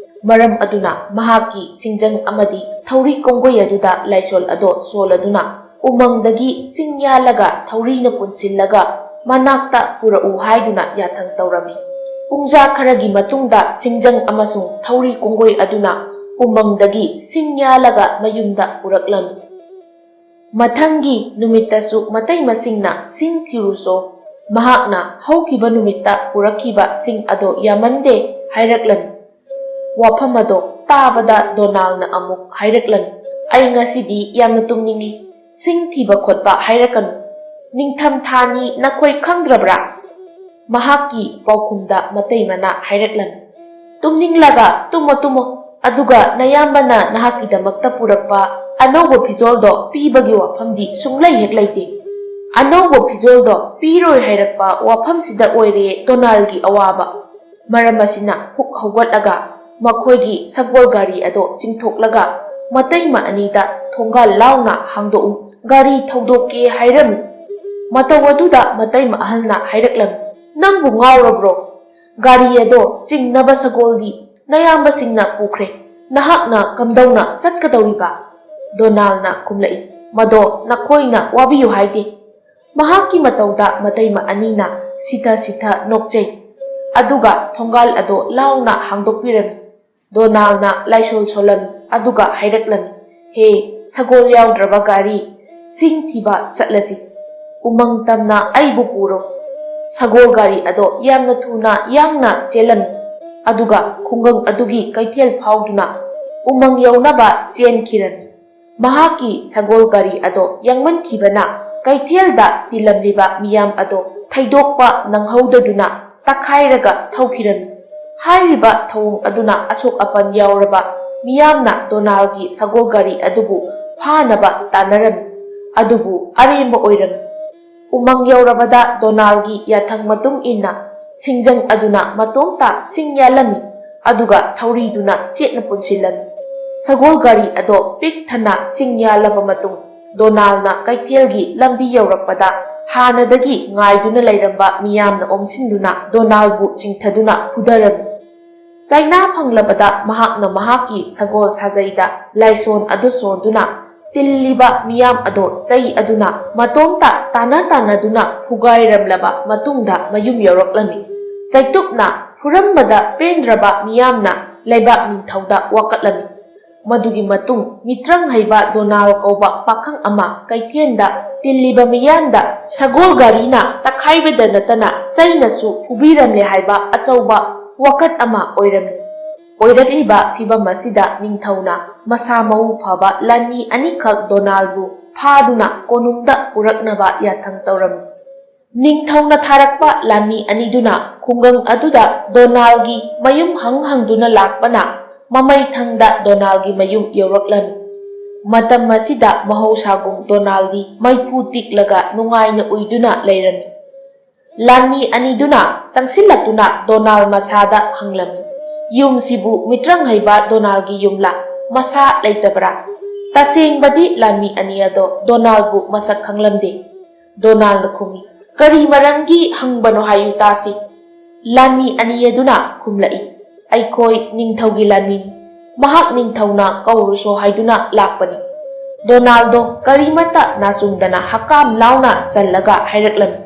ꯃꯔꯝ ꯑꯗꯨꯅ ꯃꯍꯥꯛꯀꯤ ꯁꯤꯡꯖꯪ ꯑꯃꯗꯤ ꯊꯧꯔꯤ ꯀꯣꯡꯒꯣꯏ ꯑꯗꯨꯗ ꯂꯥꯏꯁꯣꯜ ꯑꯗꯣ ꯁꯣꯜꯂꯗꯨꯅ ꯎꯃꯪꯗꯒꯤ ꯁꯤꯡ ꯌꯥꯜꯂꯒ ꯊꯧꯔꯤꯅ ꯄꯨꯟꯁꯤꯜꯂꯒ ꯃꯅꯥꯛꯇ ꯄꯨꯔꯛꯎ ꯍꯥꯏꯗꯨꯅ ꯌꯥꯊꯪ ꯇꯧꯔꯝꯃꯤ꯫ ꯄꯨꯡꯖꯥ ꯈꯔꯒꯤ ꯃꯇꯨꯡꯗ ꯁꯤꯡꯖꯪ ꯑꯃꯁꯨꯡ ꯊꯧꯔꯤ ꯀꯣꯡꯒꯣꯏ ꯑꯗꯨꯅ ꯎꯃꯪꯗꯒꯤ ꯁꯤꯡ ꯌꯥꯜꯂꯒ ꯃꯌꯨꯝꯗ ꯄꯨꯔꯛꯂꯝꯃꯤ꯫ ꯃꯊꯪꯒꯤ ꯅꯨꯃꯤꯠꯇꯁꯨ ꯃꯇꯩ ꯃꯁꯤꯡꯅ ꯁꯤꯡ ꯊꯤꯔꯨꯆꯣ, ꯃꯍꯥꯛꯅ ꯍꯧꯈꯤꯕ ꯅꯨꯃꯤꯠꯇ ꯄꯨꯔꯛꯈꯤꯕ ꯁꯤꯡ ꯑꯗꯣ ꯌꯥꯝꯃꯟꯗꯦ ꯍꯥꯏꯔꯛꯂꯝꯃꯤ꯫ ꯋꯥꯐꯝ ꯑꯗꯣ ꯇꯥꯕꯗ ꯗꯣꯅꯥꯜꯅ ꯑꯃꯨꯛ ꯍꯥꯏꯔꯛꯂꯝꯃꯤ, "ꯑꯩ ꯉꯁꯤꯗꯤ ꯌꯥꯝꯅ ꯇꯨꯝꯅꯤꯡꯏ, ꯁꯤꯡ ꯊꯤꯕ ꯈꯣꯠꯄ ꯍꯥꯏꯔꯛꯀꯅꯨ꯫ ꯅꯤꯡꯊꯝ ꯊꯥꯅꯤ ꯅꯈꯣꯏ ꯈꯪꯗ꯭ꯔꯕ꯭ꯔꯥ?" ꯃꯍꯥꯛꯀꯤ ꯄꯥꯎꯈꯨꯝꯗ ꯃꯇꯩꯃꯅ ꯍꯥꯏꯔꯛꯂꯝꯃꯤ, "ꯇꯨꯝꯅꯤꯡꯂꯒ ꯇꯨꯝꯃꯣ ꯇꯨꯝꯃꯣ, ꯑꯗꯨꯒ ꯅꯌꯥꯝꯕꯅ ꯅꯍꯥꯛꯀꯤꯗꯃꯛꯇ ꯄꯨꯔꯛꯄ ꯑꯅꯧꯕ ꯐꯤꯖꯣꯜꯗꯣ ꯄꯤꯕꯒꯤ ꯋꯥꯐꯝꯗꯤ ꯁꯨꯡꯂꯩ ꯍꯦꯛ ꯂꯩꯇꯦ꯫" ꯑꯅꯧꯕ ꯐꯤꯖꯣꯜꯗꯣ ꯄꯤꯔꯣꯏ ꯍꯥꯏꯔꯛꯄ ꯋꯥꯐꯝꯁꯤꯗ ꯑꯣꯏꯔꯦ ꯗꯣꯅꯥꯜꯒꯤ ꯑꯋꯥꯕ꯫ ꯃꯔꯝ ꯑꯁꯤꯅ ꯐꯨꯛ ꯍꯧꯒꯠꯂꯒ ꯃꯈꯣꯏꯒꯤ ꯁꯒꯣꯜ ꯒꯥꯔꯤ ꯑꯗꯣ ꯆꯤꯡꯊꯣꯛꯂꯒ ꯃꯇꯩꯃ ꯑꯅꯤꯗ ꯊꯣꯡꯒꯥꯜ ꯂꯥꯎꯅ ꯍꯥꯡꯗꯣꯛꯎ, ꯒꯥꯔꯤ ꯊꯧꯗꯣꯛꯀꯦ ꯍꯥꯏꯔꯝꯃꯤ꯫ ꯃꯇꯧ ꯑꯗꯨꯗ ꯃꯇꯩꯃ ꯑꯍꯜꯅ ꯍꯥꯏꯔꯛꯂꯝꯃꯤ, "ꯅꯪꯕꯨ ꯉꯥꯎꯔꯕ꯭ꯔꯣ? ꯒꯥꯔꯤ ꯑꯗꯣ ꯆꯤꯡꯅꯕ ꯁꯒꯣꯜꯗꯤ ꯅꯌꯥꯝꯕꯁꯤꯡꯅ ꯄꯨꯈ꯭ꯔꯦ꯫ ꯅꯍꯥꯛꯅ ꯀꯝꯗꯧꯅ ꯆꯠꯀꯗꯧꯔꯤꯕ?" ꯗꯣꯅꯥꯜꯅ ꯈꯨꯝꯂꯛꯏ, "ꯃꯗꯣ ꯅꯈꯣꯏꯅ ꯋꯥꯕꯤꯌꯨ ꯍꯥꯏꯗꯦ꯫" ꯃꯍꯥꯛꯀꯤ ꯃꯇꯧꯗ ꯃꯇꯩꯃ ꯑꯅꯤꯅ ꯁꯤꯊ ꯁꯤꯊ ꯅꯣꯛꯆꯩ꯫ ꯑꯗꯨꯒ ꯊꯣꯡꯒꯥꯜ ꯑꯗꯣ ꯂꯥꯎꯅ ꯍꯥꯡꯗꯣꯛꯄꯤꯔꯝꯃꯤ꯫ ꯗꯣꯅꯥꯜꯅ ꯂꯥꯏꯁꯣꯜ ꯁꯣꯜꯂꯝꯃꯤ, ꯑꯗꯨꯒ ꯍꯥꯏꯔꯛꯂꯝꯃꯤ, "ꯍꯦ, ꯁꯒꯣꯜ ꯌꯥꯎꯗ꯭ꯔꯕ ꯒꯥꯔꯤ, ꯁꯤꯡ ꯊꯤꯕ ꯆꯠꯂꯁꯤ꯫ ꯎꯃꯪ ꯇꯝꯅ ꯑꯩꯕꯨ ꯄꯨꯔꯣ꯫" ꯁꯒꯣꯜ ꯒꯥꯔꯤ ꯑꯗꯣ ꯌꯥꯝꯅ ꯊꯨꯅ ꯌꯥꯡꯅ ꯆꯦꯜꯂꯝꯃꯤ, ꯑꯗꯨꯒ ꯈꯨꯡꯒꯪ ꯑꯗꯨꯒꯤ ꯀꯩꯊꯦꯜ ꯐꯥꯎꯗꯨꯅ ꯎꯃꯪ ꯌꯧꯅꯕ ꯆꯦꯟꯈꯤꯔꯝꯃꯤ꯫ ꯃꯍꯥꯛꯀꯤ ꯁꯒꯣꯜ ꯒꯥꯔꯤ ꯑꯗꯣ ꯌꯥꯡꯃꯟꯈꯤꯕꯅ ꯀꯩꯊꯦꯜꯗ ꯇꯤꯜꯂꯝꯂꯤꯕ ꯃꯤꯌꯥꯝ ꯑꯗꯣ ꯊꯩꯗꯣꯛꯄ ꯅꯪꯍꯧꯗꯗꯨꯅ ꯇꯛꯈꯥꯏꯔꯒ ꯊꯧꯈꯤꯔꯝꯃꯤ꯫ ꯍꯥꯏꯔꯤꯕ ꯊꯧꯑꯣꯡ ꯑꯗꯨꯅ ꯑꯁꯣꯛ ꯑꯄꯟ ꯌꯥꯎꯔꯕ ꯃꯤꯌꯥꯝꯅ ꯗꯣꯅꯥꯜꯒꯤ ꯁꯒꯣꯜ ꯒꯥꯔꯤ ꯑꯗꯨꯕꯨ ꯐꯥꯅꯕ ꯇꯥꯟꯅꯔꯝꯃꯤ, ꯑꯗꯨꯕꯨ ꯑꯔꯦꯝꯕ ꯑꯣꯏꯔꯝꯃꯤ꯫ ꯎꯃꯪ ꯌꯧꯔꯕꯗ ꯗꯣꯅꯥꯜꯒꯤ ꯌꯥꯊꯪ ꯃꯇꯨꯡ ꯏꯟꯅ ꯁꯤꯡꯖꯪ ꯑꯗꯨꯅ ꯃꯇꯣꯝꯇ ꯁꯤꯡ ꯌꯥꯜꯂꯝꯃꯤ, ꯑꯗꯨꯒ ꯊꯧꯔꯤꯗꯨꯅ ꯆꯦꯠꯅ ꯄꯨꯟꯁꯤꯜꯂꯝꯃꯤ꯫ ꯁꯒꯣꯜ ꯒꯥꯔꯤ ꯑꯗꯣ ꯄꯤꯛ ꯊꯟꯅ ꯁꯤꯡ ꯌꯥꯜꯂꯕ ꯃꯇꯨꯡ, ꯗꯣꯅꯥꯜꯅ ꯀꯩꯊꯦꯜꯒꯤ ꯂꯝꯕꯤ ꯌꯧꯔꯛꯄꯗ ꯍꯥꯟꯅꯗꯒꯤ ꯉꯥꯏꯗꯨꯅ ꯂꯩꯔꯝꯕ ꯃꯤꯌꯥꯝꯅ ꯑꯣꯝꯁꯤꯟꯗꯨꯅ ꯗꯣꯅꯥꯜꯕꯨ ꯆꯤꯡꯊꯗꯨꯅ ꯐꯨꯗꯔꯝꯃꯤ꯫ ꯆꯩꯅꯥ ꯐꯪꯂꯕꯗ ꯃꯍꯥꯛꯅ ꯃꯍꯥꯛꯀꯤ ꯁꯒꯣꯜ ꯁꯥꯖꯩꯗ ꯂꯥꯏꯁꯣꯟ ꯑꯗꯨ ꯁꯣꯟꯗꯨꯅ ꯇꯤꯜꯂꯤꯕ ꯃꯤꯌꯥꯝ ꯑꯗꯣ ꯆꯩ ꯑꯗꯨꯅ ꯃꯇꯣꯝꯇ ꯇꯥꯟꯅ ꯇꯥꯟꯅꯗꯨꯅ ꯐꯨꯒꯥꯏꯔꯝꯂꯕ ꯃꯇꯨꯡꯗ ꯃꯌꯨꯝ ꯌꯧꯔꯛꯂꯝꯃꯤ꯫ ꯆꯩꯇꯨꯞꯅ ꯐꯨꯔꯝꯕꯗ ꯄꯦꯟꯗ꯭ꯔꯕ ꯃꯤꯌꯥꯝꯅ ꯂꯩꯕꯥꯛ ꯅꯤꯡꯊꯧꯗ ꯋꯥꯀꯠꯂꯝꯃꯤ꯫ ꯃꯗꯨꯒꯤ ꯃꯇꯨꯡ ꯃꯤꯇ꯭ꯔꯪ ꯍꯩꯕ ꯗꯣꯅꯥꯜ ꯀꯧꯕ ꯄꯥꯈꯪ ꯑꯃ ꯀꯩꯊꯦꯜꯗ ꯇꯤꯜꯂꯤꯕ ꯃꯤꯌꯥꯝꯗ ꯁꯒꯣꯜ ꯒꯥꯔꯤꯅ ꯇꯛꯈꯥꯏꯕꯗ ꯅꯠꯇꯅ ꯆꯩꯅꯁꯨ ꯐꯨꯕꯤꯔꯝꯂꯦ ꯍꯥꯏꯕ ꯑꯆꯧꯕ ꯋꯥꯀꯠ ꯑꯃ ꯑꯣꯏꯔꯝꯃꯤ꯫ ꯑꯣꯏꯔꯛꯂꯤꯕ ꯐꯤꯚꯝ ꯑꯁꯤꯗ ꯅꯤꯡꯊꯧꯅ ꯃꯁꯥ ꯃꯎ ꯐꯕ ꯂꯥꯟꯃꯤ ꯑꯅꯤꯈꯛ ꯗꯣꯅꯥꯜꯕꯨ ꯐꯥꯗꯨꯅ ꯀꯣꯅꯨꯡꯗ ꯄꯨꯔꯛꯅꯕ ꯌꯥꯊꯪ ꯇꯧꯔꯝꯃꯤ꯫ ꯅꯤꯡꯊꯧꯅ ꯊꯥꯔꯛꯄ ꯂꯥꯟꯃꯤ ꯑꯅꯤꯗꯨꯅ ꯈꯨꯡꯒꯪ ꯑꯗꯨꯗ ꯗꯣꯅꯥꯜꯒꯤ ꯃꯌꯨꯝ ꯍꯪ ꯍꯪꯗꯨꯅ ꯂꯥꯛꯄꯅ ꯃꯃꯩꯊꯪꯗ ꯗꯣꯅꯥꯜꯒꯤ ꯃꯌꯨꯝ ꯌꯧꯔꯛꯂꯝꯃꯤ꯫ ꯃꯇꯝ ꯑꯁꯤꯗ ꯃꯍꯧꯁꯥꯒꯨꯝ ꯗꯣꯅꯥꯜꯗꯤ ꯃꯩꯐꯨ ꯇꯤꯛꯂꯒ ꯅꯨꯡꯉꯥꯏꯅ ꯎꯏꯗꯨꯅ ꯂꯩꯔꯝꯃꯤ꯫ ꯂꯥꯟꯃꯤ ꯑꯅꯤꯗꯨꯅ ꯆꯪꯁꯤꯜꯂꯛꯇꯨꯅ ꯗꯣꯅꯥꯜ ꯃꯁꯥꯗ ꯍꯪꯂꯝꯃꯤ, "ꯌꯨꯝꯁꯤꯕꯨ ꯃꯤꯇ꯭ꯔꯪ ꯍꯩꯕ ꯗꯣꯅꯥꯜꯒꯤ ꯌꯨꯝꯂꯥ? ꯃꯁꯥ ꯂꯩꯇꯕ꯭ꯔꯥ?" ꯇꯁꯦꯡꯕꯗꯤ ꯂꯥꯟꯃꯤ ꯑꯅꯤ ꯑꯗꯣ ꯗꯣꯅꯥꯜꯕꯨ ꯃꯁꯛ ꯈꯪꯂꯝꯗꯦ꯫ ꯗꯣꯅꯥꯜꯅ ꯈꯨꯝꯃꯤ, "ꯀꯔꯤ ꯃꯔꯝꯒꯤ ꯍꯪꯕꯅꯣ ꯍꯥꯏꯌꯨ ꯇꯥꯁꯤ?" ꯂꯥꯟꯃꯤ ꯑꯅꯤ ꯑꯗꯨꯅ ꯈꯨꯝꯂꯛꯏ, "ꯑꯩꯈꯣꯏ ꯅꯤꯡꯊꯧꯒꯤ ꯂꯥꯟꯃꯤꯅꯤ꯫ ꯃꯍꯥꯛ ꯅꯤꯡꯊꯧꯅ ꯀꯧꯔꯨꯁꯣ ꯍꯥꯏꯗꯨꯅ ꯂꯥꯛꯄꯅꯤ꯫" ꯗꯣꯅꯥꯜꯗꯣ ꯀꯔꯤꯃꯠꯇ ꯅꯥꯆꯨꯡꯗꯅ ꯍꯀꯥꯝ ꯂꯥꯎꯅ ꯆꯜꯂꯒ ꯍꯥꯏꯔꯛꯂꯝꯃꯤ,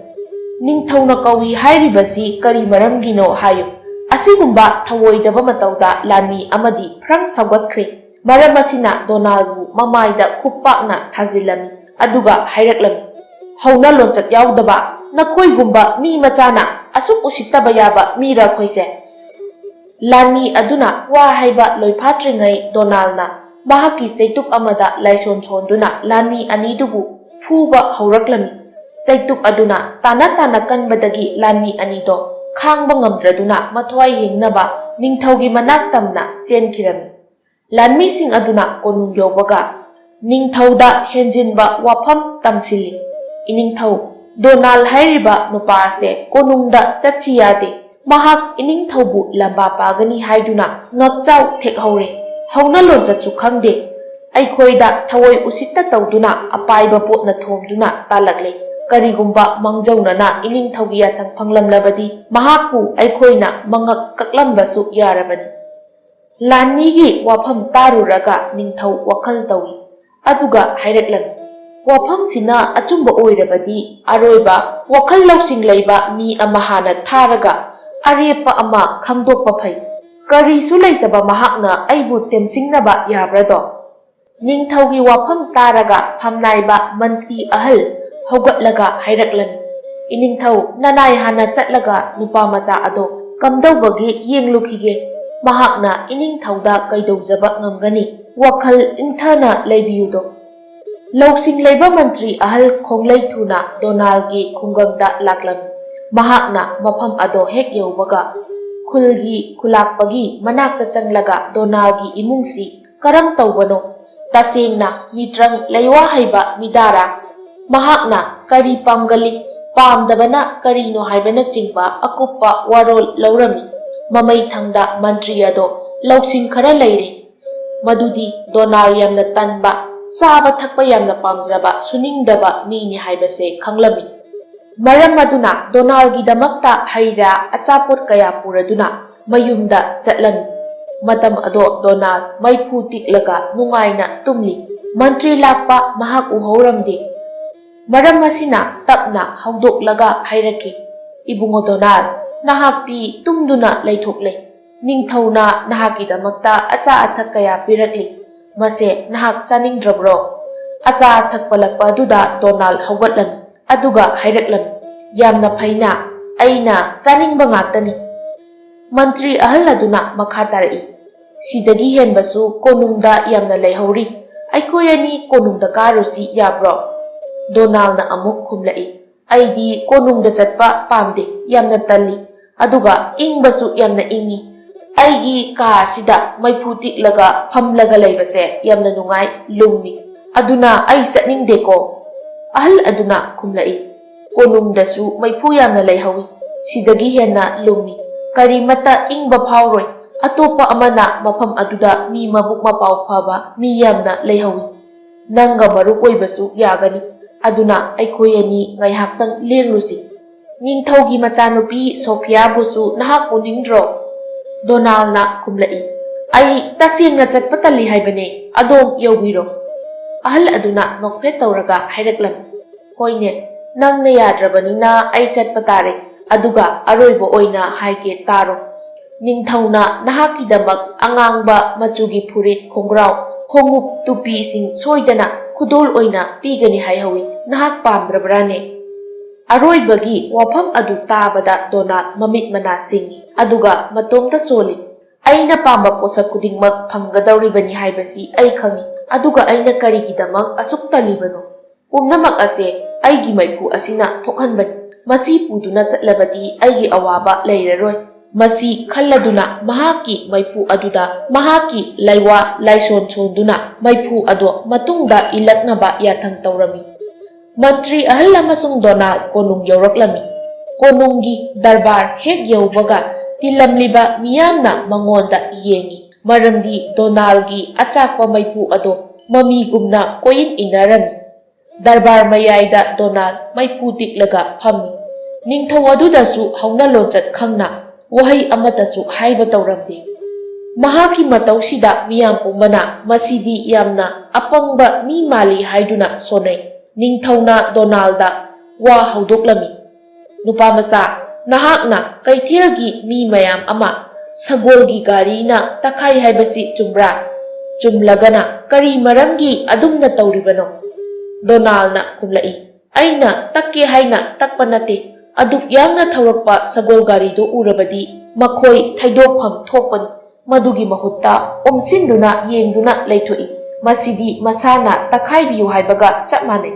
"ꯅꯤꯡꯊꯧꯅ ꯀꯧꯏ ꯍꯥꯏꯔꯤꯕꯁꯤ ꯀꯔꯤ ꯃꯔꯝꯒꯤꯅꯣ ꯍꯥꯏꯌꯨ?" ꯑꯁꯤꯒꯨꯝꯕ ꯊꯧꯑꯣꯏꯗꯕ ꯃꯇꯧꯗ ꯂꯥꯟꯃꯤ ꯑꯃꯗꯤ ꯐ꯭ꯔꯪ ꯁꯧꯒꯠꯈ꯭ꯔꯦ꯫ ꯃꯔꯝ ꯑꯁꯤꯅ ꯗꯣꯅꯥꯜꯕꯨ ꯃꯃꯥꯏꯗ ꯈꯨꯞ ꯄꯥꯛꯅ ꯊꯥꯖꯤꯜꯂꯝꯃꯤ, ꯑꯗꯨꯒ ꯍꯥꯏꯔꯛꯂꯝꯃꯤ, "ꯍꯧꯅ ꯂꯣꯟꯆꯠ ꯌꯥꯎꯗꯕ ꯅꯈꯣꯏꯒꯨꯝꯕ ꯃꯤ ꯃꯆꯥꯅ ꯑꯁꯨꯛ ꯎꯁꯤꯠꯇꯕ ꯌꯥꯕ ꯃꯤꯔ ꯑꯩꯈꯣꯏꯁꯦ?" ꯂꯥꯟꯃꯤ ꯑꯗꯨꯅ ꯋꯥ ꯍꯥꯏꯕ ꯂꯣꯏꯐꯥꯠꯇ꯭ꯔꯤꯉꯩ ꯗꯣꯅꯥꯜꯅ ꯃꯍꯥꯛꯀꯤ ꯆꯩꯇꯨꯞ ꯑꯃꯗ ꯂꯥꯏꯁꯣꯟ ꯁꯣꯟꯗꯨꯅ ꯂꯥꯟꯃꯤ ꯑꯅꯤꯗꯨꯕꯨ ꯐꯨꯕ ꯍꯧꯔꯛꯂꯝꯃꯤ꯫ ꯆꯩꯇꯨꯞ ꯑꯗꯨꯅ ꯇꯥꯅ ꯇꯥꯅ ꯀꯟꯕꯗꯒꯤ ꯂꯥꯟꯃꯤ ꯑꯅꯤꯗꯣ ꯈꯥꯡꯕ ꯉꯝꯗ꯭ꯔꯗꯨꯅ ꯃꯊ꯭ꯋꯥꯏ ꯍꯤꯡꯅꯕ ꯅꯤꯡꯊꯧꯒꯤ ꯃꯅꯥꯛ ꯇꯝꯅ ꯆꯦꯟꯈꯤꯔꯝꯃꯤ꯫ ꯂꯥꯟꯃꯤꯁꯤꯡ ꯑꯗꯨꯅ ꯀꯣꯅꯨꯡ ꯌꯧꯕꯒ ꯅꯤꯡꯊꯧꯗ ꯍꯦꯟꯖꯤꯟꯕ ꯋꯥꯐꯝ ꯇꯝꯁꯤꯜꯂꯤ꯫ "ꯏꯅꯤꯡꯊꯧ, ꯗꯣꯅꯥꯜ ꯍꯥꯏꯔꯤꯕ ꯅꯨꯄꯥ ꯑꯁꯦ ꯀꯣꯅꯨꯡꯗ ꯆꯠꯁꯤ ꯌꯥꯗꯦ꯫ ꯃꯍꯥꯛ ꯏꯅꯤꯡꯊꯧꯕꯨ ꯂꯝꯕꯥ ꯄꯥꯒꯅꯤ ꯍꯥꯏꯗꯨꯅ ꯉꯛꯆꯥꯎ ꯊꯦꯛꯍꯧꯔꯦ꯫ ꯍꯧꯅ ꯂꯣꯟꯆꯠꯁꯨ ꯈꯪꯗꯦ꯫ ꯑꯩꯈꯣꯏꯗ ꯊꯑꯣꯏ ꯎꯁꯤꯠꯇ ꯇꯧꯗꯨꯅ ꯑꯄꯥꯏꯕ ꯄꯣꯠꯅ ꯊꯣꯝꯗꯨꯅ ꯇꯥꯜꯂꯛꯂꯦ꯫ ꯀꯔꯤꯒꯨꯝꯕ ꯃꯥꯡꯖꯧꯅꯅ ꯏꯅꯤꯡꯊꯧꯒꯤ ꯌꯥꯊꯪ ꯐꯪꯂꯝꯂꯕꯗꯤ ꯃꯍꯥꯛꯄꯨ ꯑꯩꯈꯣꯏꯅ ꯃꯉꯛ ꯀꯛꯂꯝꯕꯁꯨ ꯌꯥꯔꯕꯅꯤ꯫" ꯂꯥꯟꯃꯤꯒꯤ ꯋꯥꯐꯝ ꯇꯥꯔꯨꯔꯒ ꯅꯤꯡꯊꯧ ꯋꯥꯈꯜ ꯇꯧꯏ꯫ ꯑꯗꯨꯒ ꯍꯥꯏꯔꯛꯂꯝꯃꯤ, "ꯋꯥꯐꯝꯁꯤꯅ ꯑꯆꯨꯝꯕ ꯑꯣꯏꯔꯕꯗꯤ ꯑꯔꯣꯏꯕ ꯋꯥꯈꯜ ꯂꯧꯁꯤꯡ ꯂꯩꯕ ꯃꯤ ꯑꯃ ꯍꯥꯟꯅ ꯊꯥꯔꯒ ꯑꯔꯦꯞꯄ ꯑꯃ ꯈꯪꯗꯣꯛꯄ ꯐꯩ꯫ ꯀꯔꯤꯁꯨ ꯂꯩꯇꯕ ꯃꯍꯥꯛꯅ ꯑꯩꯕꯨ ꯇꯦꯝꯁꯤꯡꯅꯕ ꯌꯥꯕ꯭ꯔꯗꯣ?" ꯅꯤꯡꯊꯧꯒꯤ ꯋꯥꯐꯝ ꯇꯥꯔꯒ ꯐꯝꯅꯥꯏꯕ ꯃꯟꯇ꯭ꯔꯤ ꯑꯍꯜ ꯍꯧꯒꯠꯂꯒ ꯍꯥꯏꯔꯛꯂꯝꯃꯤ, "ꯏꯅꯤꯡꯊꯧ, ꯅꯅꯥꯏ ꯍꯥꯟꯅ ꯆꯠꯂꯒ ꯅꯨꯄꯥ ꯃꯆꯥ ꯑꯗꯣ ꯀꯝꯗꯧꯕꯒꯦ ꯌꯦꯡꯂꯨꯈꯤꯒꯦ꯫ ꯃꯍꯥꯛꯅ ꯏꯅꯤꯡꯊꯧꯗ ꯀꯩꯗꯧꯖꯕ ꯉꯝꯒꯅꯤ? ꯋꯥꯈꯜ ꯏꯪꯊꯅ ꯂꯩꯕꯤꯌꯨꯗꯣ꯫" ꯂꯧꯁꯤꯡ ꯂꯩꯕ ꯃꯟꯇ꯭ꯔꯤ ꯑꯍꯜ ꯈꯣꯡꯂꯩ ꯊꯨꯅ ꯗꯣꯅꯥꯜꯒꯤ ꯈꯨꯡꯒꯪꯗ ꯂꯥꯛꯂꯝꯃꯤ꯫ ꯃꯍꯥꯛꯅ ꯃꯐꯝ ꯑꯗꯣ ꯍꯦꯛ ꯌꯧꯕꯒ ꯈꯨꯜꯒꯤ ꯈꯨꯂꯥꯛꯄꯒꯤ ꯃꯅꯥꯛꯇ ꯆꯪꯂꯒ ꯗꯣꯅꯥꯜꯒꯤ ꯏꯃꯨꯡꯁꯤ ꯀꯔꯝ ꯇꯧꯕꯅꯣ? ꯇꯁꯦꯡꯅ ꯃꯤꯇ꯭ꯔꯪ ꯂꯩꯋꯥ ꯍꯩꯕ ꯃꯤꯗꯥꯔꯥ? ꯃꯍꯥꯛꯅ ꯀꯔꯤ ꯄꯥꯝꯒꯜꯂꯤ, ꯄꯥꯝꯗꯕꯅ ꯀꯔꯤꯅꯣ ꯍꯥꯏꯕꯅꯆꯤꯡꯕ ꯑꯀꯨꯞꯄ ꯋꯥꯔꯣꯜ ꯂꯧꯔꯝꯃꯤ꯫ ꯃꯃꯩ ꯊꯪꯗ ꯃꯟꯇ꯭ꯔꯤ ꯑꯗꯣ ꯂꯧꯁꯤꯡ ꯈꯔ ꯂꯩꯔꯦ꯫ ꯃꯗꯨꯗꯤ ꯗꯣꯅꯥꯜ ꯌꯥꯝꯅ ꯇꯟꯕ, ꯆꯥꯕ ꯊꯛꯄ ꯌꯥꯝꯅ ꯄꯥꯝꯖꯕ, ꯁꯨꯅꯤꯡꯗꯕ ꯃꯤꯅꯤ ꯍꯥꯏꯕꯁꯦ ꯈꯪꯂꯝꯃꯤ꯫ ꯃꯔꯝ ꯑꯗꯨꯅ ꯗꯣꯅꯥꯜꯒꯤꯗꯃꯛꯇ ꯍꯩ ꯔꯥ, ꯑꯆꯥꯄꯣꯠ ꯀꯌꯥ ꯄꯨꯔꯗꯨꯅ ꯃꯌꯨꯝꯗ ꯆꯠꯂꯝꯃꯤ꯫ ꯃꯇꯝ ꯑꯗꯣ ꯗꯣꯅꯥꯜ ꯃꯩꯐꯨ ꯇꯤꯛꯂꯒ ꯅꯨꯡꯉꯥꯏꯅ ꯇꯨꯝꯂꯤ꯫ ꯃꯟꯇ꯭ꯔꯤ ꯂꯥꯛꯄ ꯃꯍꯥꯛ ꯎꯍꯧꯔꯝꯗꯦ꯫ ꯃꯔꯝ ꯑꯁꯤꯅ ꯇꯞꯅ ꯍꯧꯗꯣꯛꯂꯒ ꯍꯥꯏꯔꯛꯈꯤ, "ꯏꯕꯨꯡꯉꯣ ꯗꯣꯅꯥꯜ, ꯅꯍꯥꯛꯇꯤ ꯇꯨꯝꯗꯨꯅ ꯂꯩꯊꯣꯛꯂꯦ꯫ ꯅꯤꯡꯊꯧꯅ ꯅꯍꯥꯛꯀꯤꯗꯃꯛꯇ ꯑꯆꯥ ꯑꯊꯛ ꯀꯌꯥ ꯄꯤꯔꯛꯂꯤ꯫ ꯃꯁꯦ ꯅꯍꯥꯛ ꯆꯥꯅꯤꯡꯗ꯭ꯔꯕ꯭ꯔꯣ?" ꯑꯆꯥ ꯑꯊꯛ ꯄꯜꯂꯛꯄ ꯑꯗꯨꯗ ꯗꯣꯅꯥꯜ ꯍꯧꯒꯠꯂꯝꯃꯤ꯫ ꯑꯗꯨꯒ ꯍꯥꯏꯔꯛꯂꯝꯃꯤ, "ꯌꯥꯝꯅ ꯐꯩꯅ, ꯑꯩꯅ ꯆꯥꯅꯤꯡꯕ ꯉꯥꯛꯇꯅꯤ꯫" ꯃꯟꯇ꯭ꯔꯤ ꯑꯍꯜ ꯑꯗꯨꯅ ꯃꯈꯥ ꯇꯥꯔꯛꯏ, "ꯁꯤꯗꯒꯤ ꯍꯦꯟꯕꯁꯨ ꯀꯣꯅꯨꯡꯗ ꯌꯥꯝꯅ ꯂꯩꯍꯧꯔꯤ꯫ ꯑꯩꯈꯣꯏ ꯑꯅꯤ ꯀꯣꯅꯨꯡꯗ ꯀꯥꯔꯨꯁꯤ ꯌꯥꯕ꯭ꯔꯣ?" ꯗꯣꯅꯥꯜꯅ ꯑꯃꯨꯛ ꯈꯨꯝꯂꯛꯏ, "ꯑꯩꯗꯤ ꯀꯣꯅꯨꯡꯗ ꯆꯠꯄ ꯄꯥꯝꯗꯦ, ꯌꯥꯝꯅ ꯇꯜꯂꯤ꯫ ꯑꯗꯨꯒ ꯏꯪꯕꯁꯨ ꯌꯥꯝꯅ ꯏꯪꯉꯤ꯫ ꯑꯩꯒꯤ ꯀꯥ ꯑꯁꯤꯗ ꯃꯩꯐꯨ ꯇꯤꯛꯂꯒ ꯐꯝꯂꯒ ꯂꯩꯕꯁꯦ ꯌꯥꯝꯅ ꯅꯨꯡꯉꯥꯏ, ꯂꯨꯝꯃꯤ꯫ ꯑꯗꯨꯅ ꯑꯩ ꯆꯠꯅꯤꯡꯗꯦꯀꯣ꯫" ꯑꯍꯜ ꯑꯗꯨꯅ ꯈꯨꯝꯂꯛꯏ, "ꯀꯣꯅꯨꯡꯗꯁꯨ ꯃꯩꯐꯨ ꯌꯥꯝꯅ ꯂꯩꯍꯧꯏ꯫ ꯁꯤꯗꯒꯤ ꯍꯦꯟꯅ ꯂꯨꯝꯃꯤ꯫ ꯀꯔꯤꯃꯠꯇ ꯏꯪꯕ ꯐꯥꯎꯔꯣꯏ꯫ ꯑꯇꯣꯞꯄ ꯑꯃꯅ ꯃꯐꯝ ꯑꯗꯨꯗ ꯃꯤ ꯃꯕꯨꯛ ꯃꯄꯥꯎ ꯐꯕ ꯃꯤ ꯌꯥꯝꯅ ꯂꯩꯍꯧꯏ꯫ ꯅꯪꯒ ꯃꯔꯨꯞ ꯑꯣꯏꯕꯁꯨ ꯌꯥꯒꯅꯤ꯫ ꯑꯗꯨꯅ ꯑꯩꯈꯣꯏ ꯑꯅꯤ ꯉꯥꯏꯍꯥꯛꯇꯪ ꯂꯦꯡꯂꯨꯁꯤ꯫ ꯅꯤꯡꯊꯧꯒꯤ ꯃꯆꯥꯅꯨꯄꯤ ꯁꯣꯐꯤꯌꯥꯕꯨꯁꯨ ꯅꯍꯥꯛ ꯎꯅꯤꯡꯗ꯭ꯔꯣ?" ꯗꯣꯅꯥꯜꯅ ꯈꯨꯝꯂꯛꯏ, "ꯑꯩ ꯇꯁꯦꯡꯅ ꯆꯠꯄ ꯇꯜꯂꯤ ꯍꯥꯏꯕꯅꯦ꯫ ꯑꯗꯣꯝ ꯌꯧꯕꯤꯔꯣ꯫" ꯑꯍꯜ ꯑꯗꯨꯅ ꯅꯣꯛꯐꯦꯠ ꯇꯧꯔꯒ ꯍꯥꯏꯔꯛꯂꯝꯃꯤ, "ꯍꯣꯏꯅꯦ, ꯅꯪꯅ ꯌꯥꯗ꯭ꯔꯕꯅꯤꯅ ꯑꯩ ꯆꯠꯄ ꯇꯥꯔꯦ꯫ ꯑꯗꯨꯒ ꯑꯔꯣꯏꯕ ꯑꯣꯏꯅ ꯍꯥꯏꯒꯦ ꯇꯥꯔꯣ꯫ ꯅꯤꯡꯊꯧꯅ ꯅꯍꯥꯛꯀꯤꯗꯃꯛ ꯑꯉꯥꯡꯕ ꯃꯆꯨꯒꯤ ꯐꯨꯔꯤꯠ, ꯈꯣꯡꯒ꯭ꯔꯥꯎ, ꯈꯣꯡꯎꯞ, ꯇꯨꯄꯤꯁꯤꯡ ꯁꯣꯏꯗꯅ ꯈꯨꯗꯣꯜ ꯑꯣꯏꯅ ꯄꯤꯒꯅꯤ ꯍꯥꯏꯍꯧꯏ꯫ ꯅꯍꯥꯛ ꯄꯥꯝꯗ꯭ꯔꯕ꯭ꯔꯥꯅꯦ?" ꯑꯔꯣꯏꯕꯒꯤ ꯋꯥꯐꯝ ꯑꯗꯨ ꯇꯥꯕꯗ ꯗꯣꯅꯥꯜ ꯃꯃꯤꯠ ꯃꯅꯥ ꯁꯤꯡꯏ, ꯑꯗꯨꯒ ꯃꯇꯣꯝꯇ ꯁꯣꯜꯂꯤ꯫ "ꯑꯩꯅ ꯄꯥꯝꯕ ꯄꯣꯠꯁꯛ ꯈꯨꯗꯤꯡꯃꯛ ꯐꯪꯒꯗꯧꯔꯤꯕꯅꯤ ꯍꯥꯏꯕꯁꯤ ꯑꯩ ꯈꯪꯏ, ꯑꯗꯨꯒ ꯑꯩꯅ ꯀꯔꯤꯒꯤꯗꯃꯛ ꯑꯁꯨꯛ ꯇꯜꯂꯤꯕꯅꯣ? ꯄꯨꯝꯅꯃꯛ ꯑꯁꯦ ꯑꯩꯒꯤ ꯃꯩꯐꯨ ꯑꯁꯤꯅ ꯊꯣꯛꯍꯟꯕꯅꯤ꯫ ꯃꯁꯤ ꯄꯨꯗꯨꯅ ꯆꯠꯂꯕꯗꯤ ꯑꯩꯒꯤ ꯑꯋꯥꯕ ꯂꯩꯔꯔꯣꯏ꯫" ꯃꯁꯤ ꯈꯜꯂꯗꯨꯅ ꯃꯍꯥꯛꯀꯤ ꯃꯩꯐꯨ ꯑꯗꯨꯗ ꯃꯍꯥꯛꯀꯤ ꯂꯥꯏꯋꯥ ꯂꯥꯏꯁꯣꯟ ꯁꯣꯟꯗꯨꯅ ꯃꯩꯐꯨ ꯑꯗꯣ ꯃꯇꯨꯡꯗ ꯏꯜꯂꯛꯅꯕ ꯌꯥꯊꯪ ꯇꯧꯔꯝꯃꯤ꯫ ꯃꯟꯇ꯭ꯔꯤ ꯑꯍꯜ ꯑꯃꯁꯨꯡ ꯗꯣꯅꯥꯜ ꯀꯣꯅꯨꯡ ꯌꯧꯔꯛꯂꯝꯃꯤ꯫ ꯀꯣꯅꯨꯡꯒꯤ ꯗꯔꯕꯥꯔ ꯍꯦꯛ ꯌꯧꯕꯒ ꯇꯤꯜꯂꯝꯂꯤꯕ ꯃꯤꯌꯥꯝꯅ ꯃꯉꯣꯟꯗ ꯌꯦꯡꯏ, ꯃꯔꯝꯗꯤ ꯗꯣꯅꯥꯜꯒꯤ ꯑꯆꯥꯛꯄ ꯃꯩꯐꯨ ꯑꯗꯣ ꯃꯃꯤꯒꯨꯝꯅ ꯀꯣꯏꯏꯟ ꯏꯟꯅꯔꯝꯃꯤ꯫ ꯗꯔꯕꯥꯔ ꯃꯌꯥꯏꯗ ꯗꯣꯅꯥꯜ ꯃꯩꯐꯨ ꯇꯤꯛꯂꯒ ꯐꯝꯃꯤ꯫ ꯅꯤꯡꯊꯧ ꯑꯗꯨꯗꯁꯨ ꯍꯧꯅ ꯂꯣꯟꯆꯠ ꯈꯪꯅ ꯋꯥꯍꯩ ꯑꯃꯠꯇꯁꯨ ꯍꯥꯏꯕ ꯇꯧꯔꯝꯗꯦ꯫ ꯃꯍꯥꯛꯀꯤ ꯃꯇꯧꯁꯤꯗ ꯃꯤꯌꯥꯝ ꯄꯨꯝꯕꯅ ꯃꯁꯤꯗꯤ ꯌꯥꯝꯅ ꯑꯄꯪꯕ ꯃꯤ ꯃꯥꯜꯂꯤ ꯍꯥꯏꯗꯨꯅ ꯁꯣꯟꯅꯩ꯫ ꯅꯤꯡꯊꯧꯅ ꯗꯣꯅꯥꯜꯗ ꯋꯥ ꯍꯧꯗꯣꯛꯂꯝꯃꯤ, "ꯅꯨꯄꯥ ꯃꯆꯥ, ꯅꯍꯥꯛꯅ ꯀꯩꯊꯦꯜꯒꯤ ꯃꯤ ꯃꯌꯥꯝ ꯑꯃ ꯁꯒꯣꯜꯒꯤ ꯒꯥꯔꯤꯅ ꯇꯛꯈꯥꯏ ꯍꯥꯏꯕꯁꯤ ꯆꯨꯝꯕ꯭ꯔꯥ? ꯆꯨꯝꯂꯒꯅ ꯀꯔꯤ ꯃꯔꯝꯒꯤ ꯑꯗꯨꯝꯅ ꯇꯧꯔꯤꯕꯅꯣ?" ꯗꯣꯅꯥꯜꯅ ꯈꯨꯝꯂꯛꯏ, "ꯑꯩꯅ ꯇꯛꯀꯦ ꯍꯥꯏꯅ ꯇꯛꯄ ꯅꯠꯇꯦ꯫ ꯑꯗꯨꯛ ꯌꯥꯡꯅ ꯊꯧꯔꯛꯄ ꯁꯒꯣꯜ ꯒꯥꯔꯤꯗꯨ ꯎꯔꯕꯗꯤ ꯃꯈꯣꯏ ꯊꯩꯗꯣꯛꯐꯝ ꯊꯣꯛꯄꯅꯤ꯫ ꯃꯗꯨꯒꯤ ꯃꯍꯨꯠꯇ ꯑꯣꯝꯁꯤꯟꯗꯨꯅ ꯌꯦꯡꯗꯨꯅ ꯂꯩꯊꯣꯛꯏ꯫ ꯃꯁꯤꯗꯤ ꯃꯁꯥꯅ ꯇꯛꯈꯥꯏꯕꯤꯌꯨ ꯍꯥꯏꯕꯒ ꯆꯞ ꯃꯥꯟꯅꯩ꯫"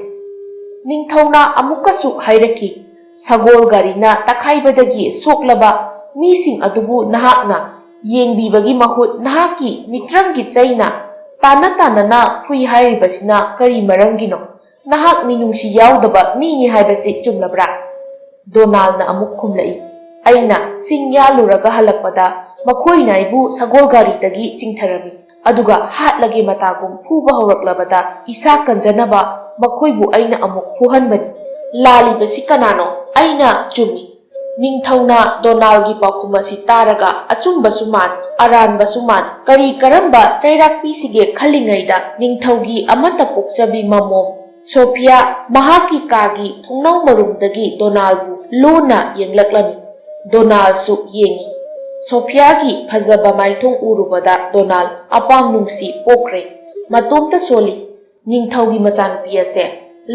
ꯅꯤꯡꯊꯧꯅ ꯑꯃꯨꯛꯀꯁꯨ ꯍꯥꯏꯔꯛꯈꯤ, "ꯁꯒꯣꯜ ꯒꯥꯔꯤꯅ ꯇꯛꯈꯥꯏꯕꯗꯒꯤ ꯁꯣꯛꯂꯕ ꯃꯤꯁꯤꯡ ꯑꯗꯨꯕꯨ ꯅꯍꯥꯛꯅ ꯌꯦꯡꯕꯤꯕꯒꯤ ꯃꯍꯨꯠ ꯅꯍꯥꯛꯀꯤ ꯃꯤꯇ꯭ꯔꯪꯒꯤ ꯆꯩꯅ ꯇꯥꯟꯅ ꯇꯥꯟꯅꯅ ꯐꯨꯏ ꯍꯥꯏꯔꯤꯕꯁꯤꯅ ꯀꯔꯤ ꯃꯔꯝꯒꯤꯅꯣ? ꯅꯍꯥꯛ ꯃꯤꯅꯨꯡꯁꯤ ꯌꯥꯎꯗꯕ ꯃꯤꯅꯤ ꯍꯥꯏꯕꯁꯤ ꯆꯨꯝꯂꯕ꯭ꯔꯥ?" ꯗꯣꯅꯥꯜꯅ ꯑꯃꯨꯛ ꯈꯨꯝꯂꯛꯏ, "ꯑꯩꯅ ꯁꯤꯡ ꯌꯥꯜꯂꯨꯔꯒ ꯍꯜꯂꯛꯄꯗ ꯃꯈꯣꯏꯅ ꯑꯩꯕꯨ ꯁꯒꯣꯜ ꯒꯥꯔꯤꯗꯒꯤ ꯆꯤꯡꯊꯔꯝꯃꯤ꯫ ꯑꯗꯨꯒ ꯍꯥꯠꯂꯒꯦ ꯃꯇꯥꯒꯨꯝ ꯐꯨꯕ ꯍꯧꯔꯛꯂꯕꯗ ꯏꯁꯥ ꯀꯟꯖꯅꯕ ꯃꯈꯣꯏꯕꯨ ꯑꯩꯅ ꯑꯃꯨꯛ ꯐꯨꯍꯟꯕꯅꯤ꯫ ꯂꯥꯜꯂꯤꯕꯁꯤ ꯀꯅꯥꯅꯣ? ꯑꯩꯅ ꯆꯨꯝꯃꯤ꯫" ꯅꯤꯡꯊꯧꯅ ꯗꯣꯅꯥꯜꯒꯤ ꯄꯥꯎꯈꯨꯝ ꯑꯁꯤ ꯇꯥꯔꯒ ꯑꯆꯨꯝꯕꯁꯨ ꯃꯥꯟ, ꯑꯔꯥꯟꯕꯁꯨ ꯃꯥꯟ, ꯀꯔꯤ ꯀꯔꯝꯕ ꯆꯩꯔꯥꯛ ꯄꯤꯁꯤꯒꯦ ꯈꯜꯂꯤꯉꯩꯗ ꯅꯤꯡꯊꯧꯒꯤ ꯑꯃꯠꯇ ꯄꯣꯛꯆꯕꯤ ꯃꯃꯣꯝ ꯁꯣꯐꯤꯌꯥ ꯃꯍꯥꯛꯀꯤ ꯀꯥꯒꯤ ꯊꯣꯡꯅꯥꯎ ꯃꯔꯨꯝꯗꯒꯤ ꯗꯣꯅꯥꯜꯕꯨ ꯂꯨꯅ ꯌꯦꯡꯂꯛꯂꯝꯃꯤ꯫ ꯗꯣꯅꯥꯜꯁꯨ ꯌꯦꯡꯏ꯫ ꯁꯣꯐꯤꯌꯥꯒꯤ ꯐꯖꯕ ꯃꯥꯏꯊꯣꯡ ꯎꯔꯨꯕꯗ ꯗꯣꯅꯥꯜ ꯑꯄꯥꯝ ꯅꯨꯡꯁꯤ ꯄꯣꯛꯈ꯭ꯔꯦ꯫ ꯃꯇꯣꯝꯇ ꯁꯣꯜꯂꯤ꯫ ꯅꯤꯡꯊꯧꯒꯤ ꯃꯆꯥꯅꯨꯄꯤ ꯑꯁꯦ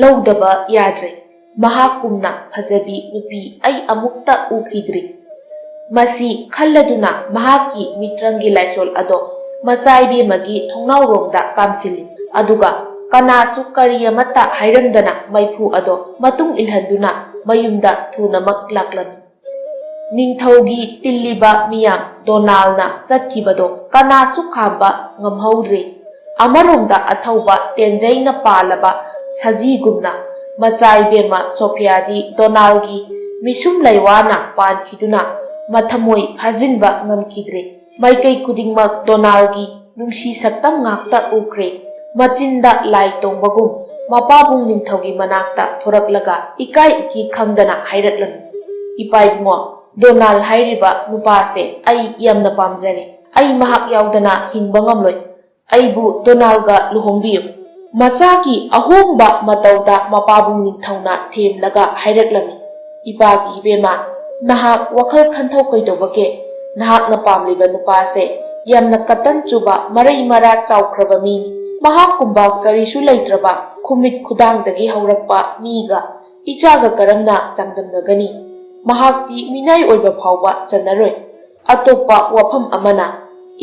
ꯂꯧꯗꯕ ꯌꯥꯗ꯭ꯔꯦ꯫ ꯃꯍꯥꯛꯀꯨꯝꯅ ꯐꯖꯕꯤ ꯅꯨꯄꯤ ꯑꯩ ꯑꯃꯨꯛꯇ ꯎꯈꯤꯗ꯭ꯔꯤ꯫ ꯃꯁꯤ ꯈꯜꯂꯗꯨꯅ ꯃꯍꯥꯛꯀꯤ ꯃꯤꯇ꯭ꯔꯪꯒꯤ ꯂꯥꯏꯁꯣꯜ ꯑꯗꯣ ꯃꯆꯥ ꯏꯕꯦꯝꯃꯒꯤ ꯊꯣꯡꯅꯥꯎꯔꯣꯝꯗ ꯀꯥꯝꯁꯤꯜꯂꯤ꯫ ꯑꯗꯨꯒ ꯀꯅꯥꯁꯨ ꯀꯔꯤ ꯑꯃꯠꯇ ꯍꯥꯏꯔꯝꯗꯅ ꯃꯩꯐꯨ ꯑꯗꯣ ꯃꯇꯨꯡ ꯏꯜꯍꯟꯗꯨꯅ ꯃꯌꯨꯝꯗ ꯊꯨꯅꯃꯛ ꯂꯥꯛꯂꯝꯃꯤ꯫ ꯅꯤꯡꯊꯧꯒꯤ ꯇꯤꯜꯂꯤꯕ ꯃꯤꯌꯥꯝ ꯗꯣꯅꯥꯜꯅ ꯆꯠꯈꯤꯕꯗꯣ ꯀꯅꯥꯁꯨ ꯈꯥꯝꯕ ꯉꯝꯍꯧꯗ꯭ꯔꯦ꯫ ꯑꯃꯔꯣꯝꯗ ꯑꯊꯧꯕ ꯇꯦꯟꯖꯩꯅ ꯄꯥꯜꯂꯕ ꯁꯖꯤꯒꯨꯝꯅ ꯃꯆꯥ ꯏꯕꯦꯝꯃ ꯁꯣꯐꯤꯌꯥꯗꯤ ꯗꯣꯅꯥꯜꯒꯤ ꯃꯤꯁꯨꯝ ꯂꯩꯋꯥꯅ ꯄꯥꯟꯈꯤꯗꯨꯅ ꯃꯊꯃꯣꯏ ꯐꯥꯖꯤꯟꯕ ꯉꯝꯈꯤꯗ꯭ꯔꯦ꯫ ꯃꯥꯏꯀꯩ ꯈꯨꯗꯤꯡꯃꯛ ꯗꯣꯅꯥꯜꯒꯤ ꯅꯨꯡꯁꯤ ꯁꯛꯇꯝ ꯉꯥꯛꯇ ꯎꯈ꯭ꯔꯦ꯫ ꯃꯆꯤꯟꯗ ꯂꯥꯏ ꯇꯣꯡꯕꯒꯨꯝ ꯃꯄꯥꯕꯨꯡ ꯅꯤꯡꯊꯧꯒꯤ ꯃꯅꯥꯛꯇ ꯊꯣꯔꯛꯂꯒ ꯏꯀꯥꯏ ꯏꯀꯤ ꯈꯪꯗꯅ ꯍꯥꯏꯔꯛꯂꯝꯃꯤ, "ꯏꯄꯥ ꯏꯕꯨꯡꯉꯣ, ꯗꯣꯅꯥꯜ ꯍꯥꯏꯔꯤꯕ ꯅꯨꯄꯥꯁꯦ ꯑꯩ ꯌꯥꯝꯅ ꯄꯥꯝꯖꯔꯦ꯫ ꯑꯩ ꯃꯍꯥꯛ ꯌꯥꯎꯗꯅ ꯍꯤꯡꯕ ꯉꯝꯂꯣꯏ꯫ ꯑꯩꯕꯨ ꯗꯣꯅꯥꯜꯒ ꯂꯨꯍꯣꯡꯕꯤꯌꯨ꯫" ꯃꯆꯥꯒꯤ ꯑꯍꯣꯡꯕ ꯃꯇꯧꯗ ꯃꯄꯥꯕꯨꯡ ꯅꯤꯡꯊꯧꯅ ꯊꯦꯝꯂꯒ ꯍꯥꯏꯔꯛꯂꯝꯃꯤ, "ꯏꯄꯥꯒꯤ ꯏꯕꯦꯝꯃ, ꯅꯍꯥꯛ ꯋꯥꯈꯜ ꯈꯟꯊꯧ ꯀꯩꯗꯧꯕꯒꯦ? ꯅꯍꯥꯛꯅ ꯄꯥꯝꯂꯤꯕ ꯅꯨꯄꯥꯁꯦ ꯌꯥꯝꯅ ꯀꯇꯟ ꯆꯨꯕ, ꯃꯔꯩ ꯃꯔꯥ ꯆꯥꯎꯈ꯭ꯔꯕ ꯃꯤꯅꯤ꯫ ꯃꯍꯥꯛꯀꯨꯝꯕ ꯀꯔꯤꯁꯨ ꯂꯩꯇ꯭ꯔꯕ ꯈꯨꯃꯤꯠ ꯈꯨꯗꯥꯡꯗꯒꯤ ꯍꯧꯔꯛꯄ ꯃꯤꯒ ꯏꯆꯥꯒ ꯀꯔꯝꯅ ꯆꯥꯡꯗꯝꯅꯒꯅꯤ? ꯃꯍꯥꯛꯇꯤ ꯃꯤꯅꯥꯏ ꯑꯣꯏꯕ ꯐꯥꯎꯕ ꯆꯟꯅꯔꯣꯏ꯫" ꯑꯇꯣꯞꯄ ꯋꯥꯐꯝ ꯑꯃꯅ,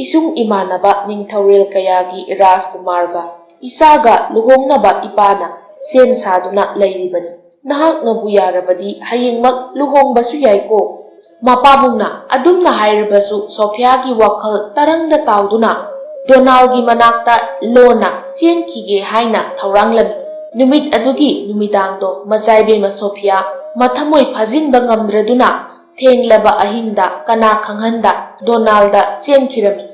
ꯏꯁꯨꯡ ꯏꯃꯥꯟꯅꯕ ꯅꯤꯡꯊꯧꯔꯦꯜ ꯀꯌꯥꯒꯤ ꯔꯥꯖꯀꯨꯃꯥꯔꯒ ꯏꯆꯥꯒ ꯂꯨꯍꯣꯡꯅꯕ ꯏꯄꯥꯅ ꯁꯦꯝ ꯁꯥꯗꯨꯅ ꯂꯩꯔꯤꯕꯅꯤ꯫ ꯅꯍꯥꯛꯅꯕꯨ ꯌꯥꯔꯕꯗꯤ ꯍꯌꯦꯡꯃꯛ ꯂꯨꯍꯣꯡꯕꯁꯨ ꯌꯥꯏꯀꯣ꯫ ꯃꯄꯥꯕꯨꯡꯅ ꯑꯗꯨꯝꯅ ꯍꯥꯏꯔꯕꯁꯨ ꯁꯣꯐꯤꯌꯥꯒꯤ ꯋꯥꯈꯜ ꯇꯔꯪꯗ ꯇꯥꯎꯗꯨꯅ ꯗꯣꯅꯥꯜꯒꯤ ꯃꯅꯥꯛꯇ ꯂꯣꯟꯅ ꯆꯦꯟꯈꯤꯒꯦ ꯍꯥꯏꯅ ꯊꯧꯔꯥꯡꯂꯝꯃꯤ꯫ ꯅꯨꯃꯤꯠ ꯑꯗꯨꯒꯤ ꯅꯨꯃꯤꯗꯥꯡꯗꯣ ꯃꯆꯥꯏꯕꯦꯝꯃ ꯁꯣꯐꯤꯌꯥ ꯃꯊꯃꯣꯏ ꯐꯥꯖꯤꯟꯕ ꯉꯝꯗ꯭ꯔꯗꯨꯅ ꯊꯦꯡꯂꯕ ꯑꯍꯤꯡꯗ ꯀꯅꯥ ꯈꯪꯍꯟꯗ ꯗꯣꯅꯥꯜꯗ ꯆꯦꯟꯈꯤꯔꯝꯃꯤ꯫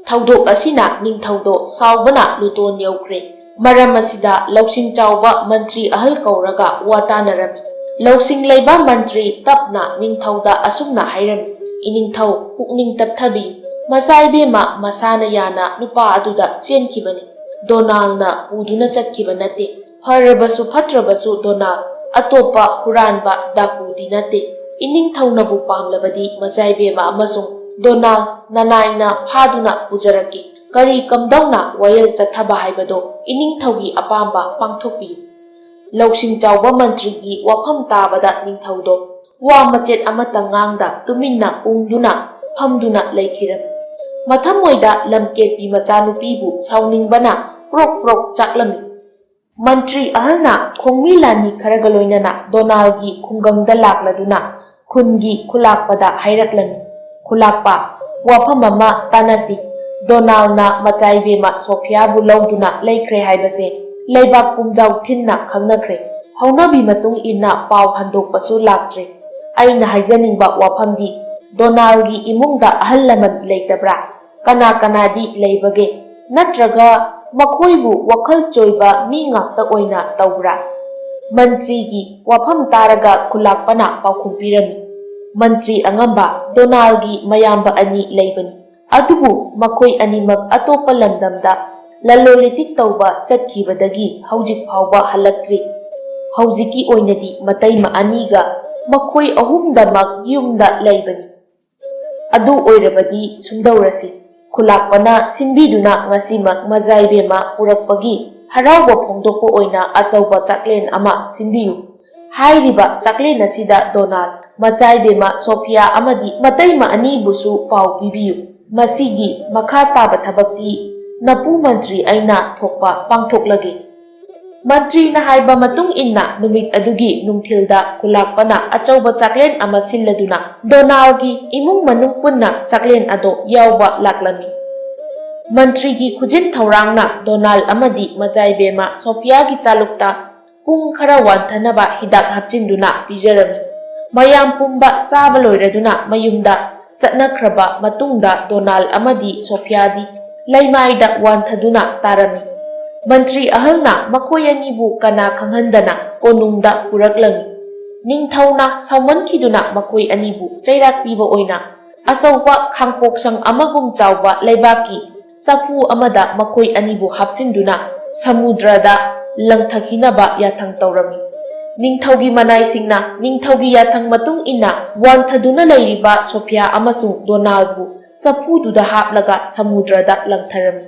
ꯊꯧꯗꯣꯛ ꯑꯁꯤꯅ ꯅꯤꯡꯊꯧꯗꯣ ꯁꯥꯎꯕꯅ ꯂꯨꯇꯣꯟ ꯌꯧꯈ꯭ꯔꯦ꯫ ꯃꯔꯝ ꯑꯁꯤꯗ ꯂꯧꯁꯤꯡ ꯆꯥꯎꯕ ꯃꯟꯇ꯭ꯔꯤ ꯑꯍꯜ ꯀꯧꯔꯒ ꯋꯥ ꯇꯥꯅꯔꯝꯃꯤ꯫ ꯂꯧꯁꯤꯡ ꯂꯩꯕ ꯃꯟꯇ꯭ꯔꯤ ꯇꯞꯅ ꯅꯤꯡꯊꯧꯗ ꯑꯁꯨꯝꯅ ꯍꯥꯏꯔꯝꯃꯤ, "ꯏꯅꯤꯡꯊꯧ, ꯄꯨꯛꯅꯤꯡ ꯇꯞꯊꯕꯤꯌꯨ꯫ ꯃꯆꯥ ꯏꯕꯦꯝꯃ ꯃꯁꯥꯅ ꯌꯥꯅ ꯅꯨꯄꯥ ꯑꯗꯨꯗ ꯆꯦꯟꯈꯤꯕꯅꯤ꯫ ꯗꯣꯅꯥꯜꯅ ꯄꯨꯗꯨꯅ ꯆꯠꯈꯤꯕ ꯅꯠꯇꯦ꯫ ꯐꯔꯕꯁꯨ ꯐꯠꯇ꯭ꯔꯕꯁꯨ ꯗꯣꯅꯥꯜ ꯑꯇꯣꯞꯄ ꯍꯨꯔꯥꯟꯕ ꯗꯥꯀꯨꯗꯤ ꯅꯠꯇꯦ꯫ ꯏꯅꯤꯡꯊꯧꯅꯕꯨ ꯄꯥꯝꯂꯕꯗꯤ ꯃꯆꯥ ꯏꯕꯦꯝꯃ ꯑꯃꯁꯨꯡ ꯗꯣꯅꯥꯜ ꯅꯅꯥꯏꯅ ꯐꯥꯗꯨꯅ ꯄꯨꯖꯔꯛꯀꯦ꯫ ꯀꯔꯤ ꯀꯝꯗꯧꯅ ꯋꯥꯌꯦꯜ ꯆꯠꯊꯕ ꯍꯥꯏꯕꯗꯣ ꯏꯅꯤꯡꯊꯧꯒꯤ ꯑꯄꯥꯝꯕ ꯄꯥꯡꯊꯣꯛꯄꯤꯌꯨ꯫" ꯂꯧꯁꯤꯡ ꯆꯥꯎꯕ ꯃꯟꯇ꯭ꯔꯤꯒꯤ ꯋꯥꯐꯝ ꯇꯥꯕꯗ ꯅꯤꯡꯊꯧꯗꯣ ꯋꯥ ꯃꯆꯦꯠ ꯑꯃꯠꯇ ꯉꯥꯡꯗ ꯇꯨꯃꯤꯟꯅ ꯎꯪꯗꯨꯅ ꯐꯝꯗꯨꯅ ꯂꯩꯈꯤꯔꯝꯃꯤ꯫ ꯃꯊꯃꯣꯏꯗ ꯂꯝꯀꯦꯠꯄꯤ ꯃꯆꯥꯅꯨꯄꯤꯕꯨ ꯁꯥꯎꯅꯤꯡꯕꯅ ꯄ꯭ꯔꯣꯛ ꯄ꯭ꯔꯣꯛ ꯆꯥꯛꯂꯝꯃꯤ꯫ ꯃꯟꯇ꯭ꯔꯤ ꯑꯍꯜꯅ ꯈꯣꯡꯃꯤ ꯂꯥꯟꯃꯤ ꯈꯔꯒ ꯂꯣꯏꯅꯅ ꯗꯣꯅꯥꯜꯒꯤ ꯈꯨꯡꯒꯪꯗ ꯂꯥꯛꯂꯗꯨꯅ ꯈꯨꯟꯒꯤ ꯈꯨꯂꯥꯛꯄꯗ ꯍꯥꯏꯔꯛꯂꯝꯃꯤ, "ꯈꯨꯂꯥꯛꯄ, ꯋꯥꯐꯝ ꯑꯃ ꯇꯥꯟꯅꯁꯤ꯫ ꯗꯣꯅꯥꯜꯅ ꯃꯆꯥꯏꯕꯦꯝꯃ ꯁꯣꯐꯤꯌꯥꯕꯨ ꯂꯧꯗꯨꯅ ꯂꯩꯈ꯭ꯔꯦ ꯍꯥꯏꯕꯁꯦ ꯂꯩꯕꯥꯛ ꯄꯨꯝꯖꯥꯎ ꯊꯤꯟꯅ ꯈꯪꯅꯈ꯭ꯔꯦ꯫ ꯍꯧꯅꯕꯤ ꯃꯇꯨꯡ ꯏꯟꯅ ꯄꯥꯎ ꯍꯟꯗꯣꯛꯄꯁꯨ ꯂꯥꯛꯇ꯭ꯔꯦ꯫ ꯑꯩꯅ ꯍꯥꯏꯖꯅꯤꯡꯕ ꯋꯥꯐꯝꯗꯤ, ꯗꯣꯅꯥꯜꯒꯤ ꯏꯃꯨꯡꯗ ꯑꯍꯜ ꯂꯃꯟ ꯂꯩꯇꯕ꯭ꯔꯥ? ꯀꯅꯥ ꯀꯅꯥꯗꯤ ꯂꯩꯕꯒꯦ? ꯅꯠꯇ꯭ꯔꯒ ꯃꯈꯣꯏꯕꯨ ꯋꯥꯈꯜ ꯆꯣꯏꯕ ꯃꯤ ꯉꯥꯛꯇ ꯑꯣꯏꯅ ꯇꯧꯕ꯭ꯔꯥ?" ꯃꯟꯇ꯭ꯔꯤꯒꯤ ꯋꯥꯐꯝ ꯇꯥꯔꯒ ꯈꯨꯂꯥꯛꯄꯅ ꯄꯥꯎꯈꯨꯝ ꯄꯤꯔꯝꯃꯤ, "ꯃꯟꯇ꯭ꯔꯤ ꯑꯉꯝꯕ, ꯗꯣꯅꯥꯜꯒꯤ ꯃꯌꯥꯝꯕ ꯑꯅꯤ ꯂꯩꯕꯅꯤ꯫ ꯑꯗꯨꯕꯨ ꯃꯈꯣꯏ ꯑꯅꯤꯃꯛ ꯑꯇꯣꯞꯄ ꯂꯝꯗꯝꯗ ꯂꯂꯣꯟ ꯏꯇꯤꯛ ꯇꯧꯕ ꯆꯠꯈꯤꯕꯗꯒꯤ ꯍꯧꯖꯤꯛ ꯐꯥꯎꯕ ꯍꯜꯂꯛꯇ꯭ꯔꯤ꯫ ꯍꯧꯖꯤꯛꯀꯤ ꯑꯣꯏꯅꯗꯤ ꯃꯇꯩꯃ ꯑꯅꯤꯒ ꯃꯈꯣꯏ ꯑꯍꯨꯝꯗꯃꯛ ꯌꯨꯝꯗ ꯂꯩꯕꯅꯤ꯫ ꯑꯗꯨ ꯑꯣꯏꯔꯕꯗꯤ ꯁꯨꯝꯗꯧꯔꯁꯤ, ꯈꯨꯂꯥꯛꯄꯅ ꯁꯤꯟꯕꯤꯗꯨꯅ ꯉꯁꯤꯃꯛ ꯃꯖꯥꯏꯕꯦꯝꯃ ꯄꯨꯔꯛꯄꯒꯤ ꯍꯔꯥꯎꯕ ꯐꯣꯡꯗꯣꯛꯄ ꯑꯣꯏꯅ ꯑꯆꯧꯕ ꯆꯥꯛꯂꯦꯟ ꯑꯃ ꯁꯤꯟꯕꯤꯌꯨ꯫ ꯍꯥꯏꯔꯤꯕ ꯆꯥꯛꯂꯦꯟ ꯑꯁꯤꯗ ꯗꯣꯅꯥꯜ, ꯃꯆꯥꯏꯕꯦꯝꯃ ꯁꯣꯐꯤꯌꯥ ꯑꯃꯗꯤ ꯃꯇꯩꯃ ꯑꯅꯤꯕꯨꯁꯨ ꯄꯥꯎ ꯄꯤꯕꯤꯌꯨ꯫ ꯃꯁꯤꯒꯤ ꯃꯈꯥ ꯇꯥꯕ ꯊꯕꯛꯇꯤ ꯅꯄꯨ ꯃꯟꯇ꯭ꯔꯤ ꯑꯩꯅ ꯊꯣꯛꯄ ꯄꯥꯡꯊꯣꯛꯂꯒꯦ꯫" ꯃꯟꯇ꯭ꯔꯤꯅ ꯍꯥꯏꯕ ꯃꯇꯨꯡ ꯏꯟꯅ ꯅꯨꯃꯤꯠ ꯑꯗꯨꯒꯤ ꯅꯨꯡꯊꯤꯜꯗ ꯈꯨꯂꯥꯛꯄꯅ ꯑꯆꯧꯕ ꯆꯥꯛꯂꯦꯟ ꯑꯃ ꯁꯤꯜꯂꯗꯨꯅ ꯗꯣꯅꯥꯜꯒꯤ ꯏꯃꯨꯡ ꯃꯅꯨꯡ ꯄꯨꯟꯅ ꯆꯥꯛꯂꯦꯟ ꯑꯗꯣ ꯌꯥꯎꯕ ꯂꯥꯛꯂꯝꯃꯤ꯫ ꯃꯟꯇ꯭ꯔꯤꯒꯤ ꯈꯨꯖꯤꯟ ꯊꯧꯔꯥꯡꯅ ꯗꯣꯅꯥꯜ ꯑꯃꯗꯤ ꯃꯆꯥꯏꯕꯦꯝꯃ ꯁꯣꯐꯤꯌꯥꯒꯤ ꯆꯥꯂꯨꯛꯇ ꯄꯨꯡ ꯈꯔ ꯋꯥꯟꯊꯅꯕ ꯍꯤꯗꯥꯛ ꯍꯥꯞꯆꯤꯟꯗꯨꯅ ꯄꯤꯖꯔꯝꯃꯤ꯫ ꯃꯌꯥꯝ ꯄꯨꯝꯕ ꯆꯥꯕ ꯂꯣꯏꯔꯗꯨꯅ ꯃꯌꯨꯝꯗ ꯆꯠꯅꯈ꯭ꯔꯕ ꯃꯇꯨꯡꯗ ꯗꯣꯅꯥꯜ ꯑꯃꯗꯤ ꯁꯣꯐꯤꯌꯥꯗꯤ ꯂꯩꯃꯥꯏꯗ ꯋꯥꯟꯊꯗꯨꯅ ꯇꯥꯔꯝꯃꯤ꯫ ꯃꯟꯇ꯭ꯔꯤ ꯑꯍꯜꯅ ꯃꯈꯣꯏ ꯑꯅꯤꯕꯨ ꯀꯅꯥ ꯈꯪꯍꯟꯗꯅ ꯀꯣꯅꯨꯡꯗ ꯄꯨꯔꯛꯂꯝꯃꯤ꯫ ꯅꯤꯡꯊꯧꯅ ꯁꯥꯎꯃꯟꯈꯤꯗꯨꯅ ꯃꯈꯣꯏ ꯑꯅꯤꯕꯨ ꯆꯩꯔꯥꯛ ꯄꯤꯕ ꯑꯣꯏꯅ ꯑꯆꯧꯕ ꯈꯥꯡꯄꯣꯛꯁꯪ ꯑꯃꯒꯨꯝ ꯆꯥꯎꯕ ꯂꯩꯕꯥꯛꯀꯤ ꯆꯐꯨ ꯑꯃꯗ ꯃꯈꯣꯏ ꯑꯅꯤꯕꯨ ꯍꯥꯞꯆꯤꯟꯗꯨꯅ ꯁꯃꯨꯗ꯭ꯔꯗ ꯂꯪꯊꯈꯤꯅꯕ ꯌꯥꯊꯪ ꯇꯧꯔꯝꯃꯤ꯫ ꯅꯤꯡꯊꯧꯒꯤ ꯃꯅꯥꯏꯁꯤꯡꯅ ꯅꯤꯡꯊꯧꯒꯤ ꯌꯥꯊꯪ ꯃꯇꯨꯡ ꯏꯟꯅ ꯋꯥꯟꯊꯗꯨꯅ ꯂꯩꯔꯤꯕ ꯁꯣꯐꯤꯌꯥ ꯑꯃꯁꯨꯡ ꯗꯣꯅꯥꯜꯕꯨ ꯆꯐꯨꯗꯨꯗ ꯍꯥꯞꯂꯒ ꯁꯃꯨꯗ꯭ꯔꯗ ꯂꯪꯊꯔꯝꯃꯤ꯫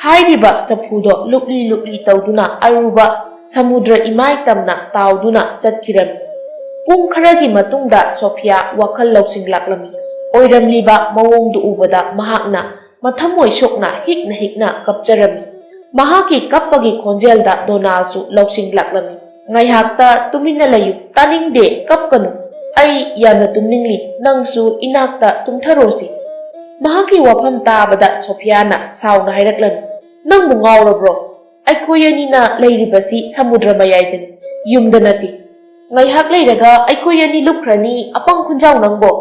ꯍꯥꯏꯔꯤꯕ ꯆꯐꯨꯗꯣ ꯂꯨꯞꯂꯤ ꯂꯨꯞꯂꯤ ꯇꯧꯗꯨꯅ ꯑꯔꯨꯕ ꯁꯃꯨꯗ꯭ꯔ ꯏꯃꯥꯏ ꯇꯝꯅ ꯇꯥꯎꯗꯨꯅ ꯆꯠꯈꯤꯔꯝꯃꯤ꯫ ꯄꯨꯡ ꯈꯔꯒꯤ ꯃꯇꯨꯡꯗ ꯁꯣꯐꯤꯌꯥ ꯋꯥꯈꯜ ꯂꯧꯁꯤꯡ ꯂꯥꯛꯂꯝꯃꯤ꯫ ꯑꯣꯏꯔꯝꯂꯤꯕ ꯃꯑꯣꯡꯗꯨ ꯎꯕꯗ ꯃꯍꯥꯛꯅ ꯃꯊꯃꯣꯏ ꯁꯣꯛꯅ ꯍꯤꯛꯅ ꯍꯤꯛꯅ ꯀꯞꯆꯔꯝꯃꯤ꯫ ꯃꯍꯥꯛꯀꯤ ꯀꯞꯄꯒꯤ ꯈꯣꯟꯖꯦꯜꯗ ꯗꯣꯅꯥꯜꯁꯨ ꯂꯧꯁꯤꯡ ꯂꯥꯛꯂꯝꯃꯤ꯫ "ꯉꯥꯏꯍꯥꯛꯇ ꯇꯨꯃꯤꯟꯅ ꯂꯩꯌꯨ, ꯇꯥꯅꯤꯡꯗꯦ, ꯀꯞꯀꯅꯨ꯫ "ꯑꯩ ꯌꯥꯝꯅ ꯇꯨꯝꯅꯤꯡꯂꯤ, ꯅꯪꯁꯨ ꯏꯅꯥꯛꯇ ꯇꯨꯝꯊꯔꯣꯁꯤ꯫" ꯃꯍꯥꯛꯀꯤ ꯋꯥꯐꯝ ꯇꯥꯕꯗ ꯁꯣꯐꯤꯌꯥꯅ ꯁꯥꯎꯅ ꯍꯥꯏꯔꯛꯂꯝꯃꯤ, "ꯅꯪꯕꯨ ꯉꯥꯎꯔꯕ꯭ꯔꯣ? ꯑꯩꯈꯣꯏ ꯑꯅꯤꯅ ꯂꯩꯔꯤꯕꯁꯤ ꯁꯃꯨꯗ꯭ꯔ ꯃꯌꯥꯏꯗꯅꯤ, ꯌꯨꯝꯗ ꯅꯠꯇꯦ꯫ ꯉꯥꯏꯍꯥꯛ ꯂꯩꯔꯒ ꯑꯩꯈꯣꯏ ꯑꯅꯤ ꯂꯨꯞꯈ꯭ꯔꯅꯤ, ꯑꯄꯪ ꯈꯨꯟꯖꯥꯎ ꯅꯪꯕꯣ!"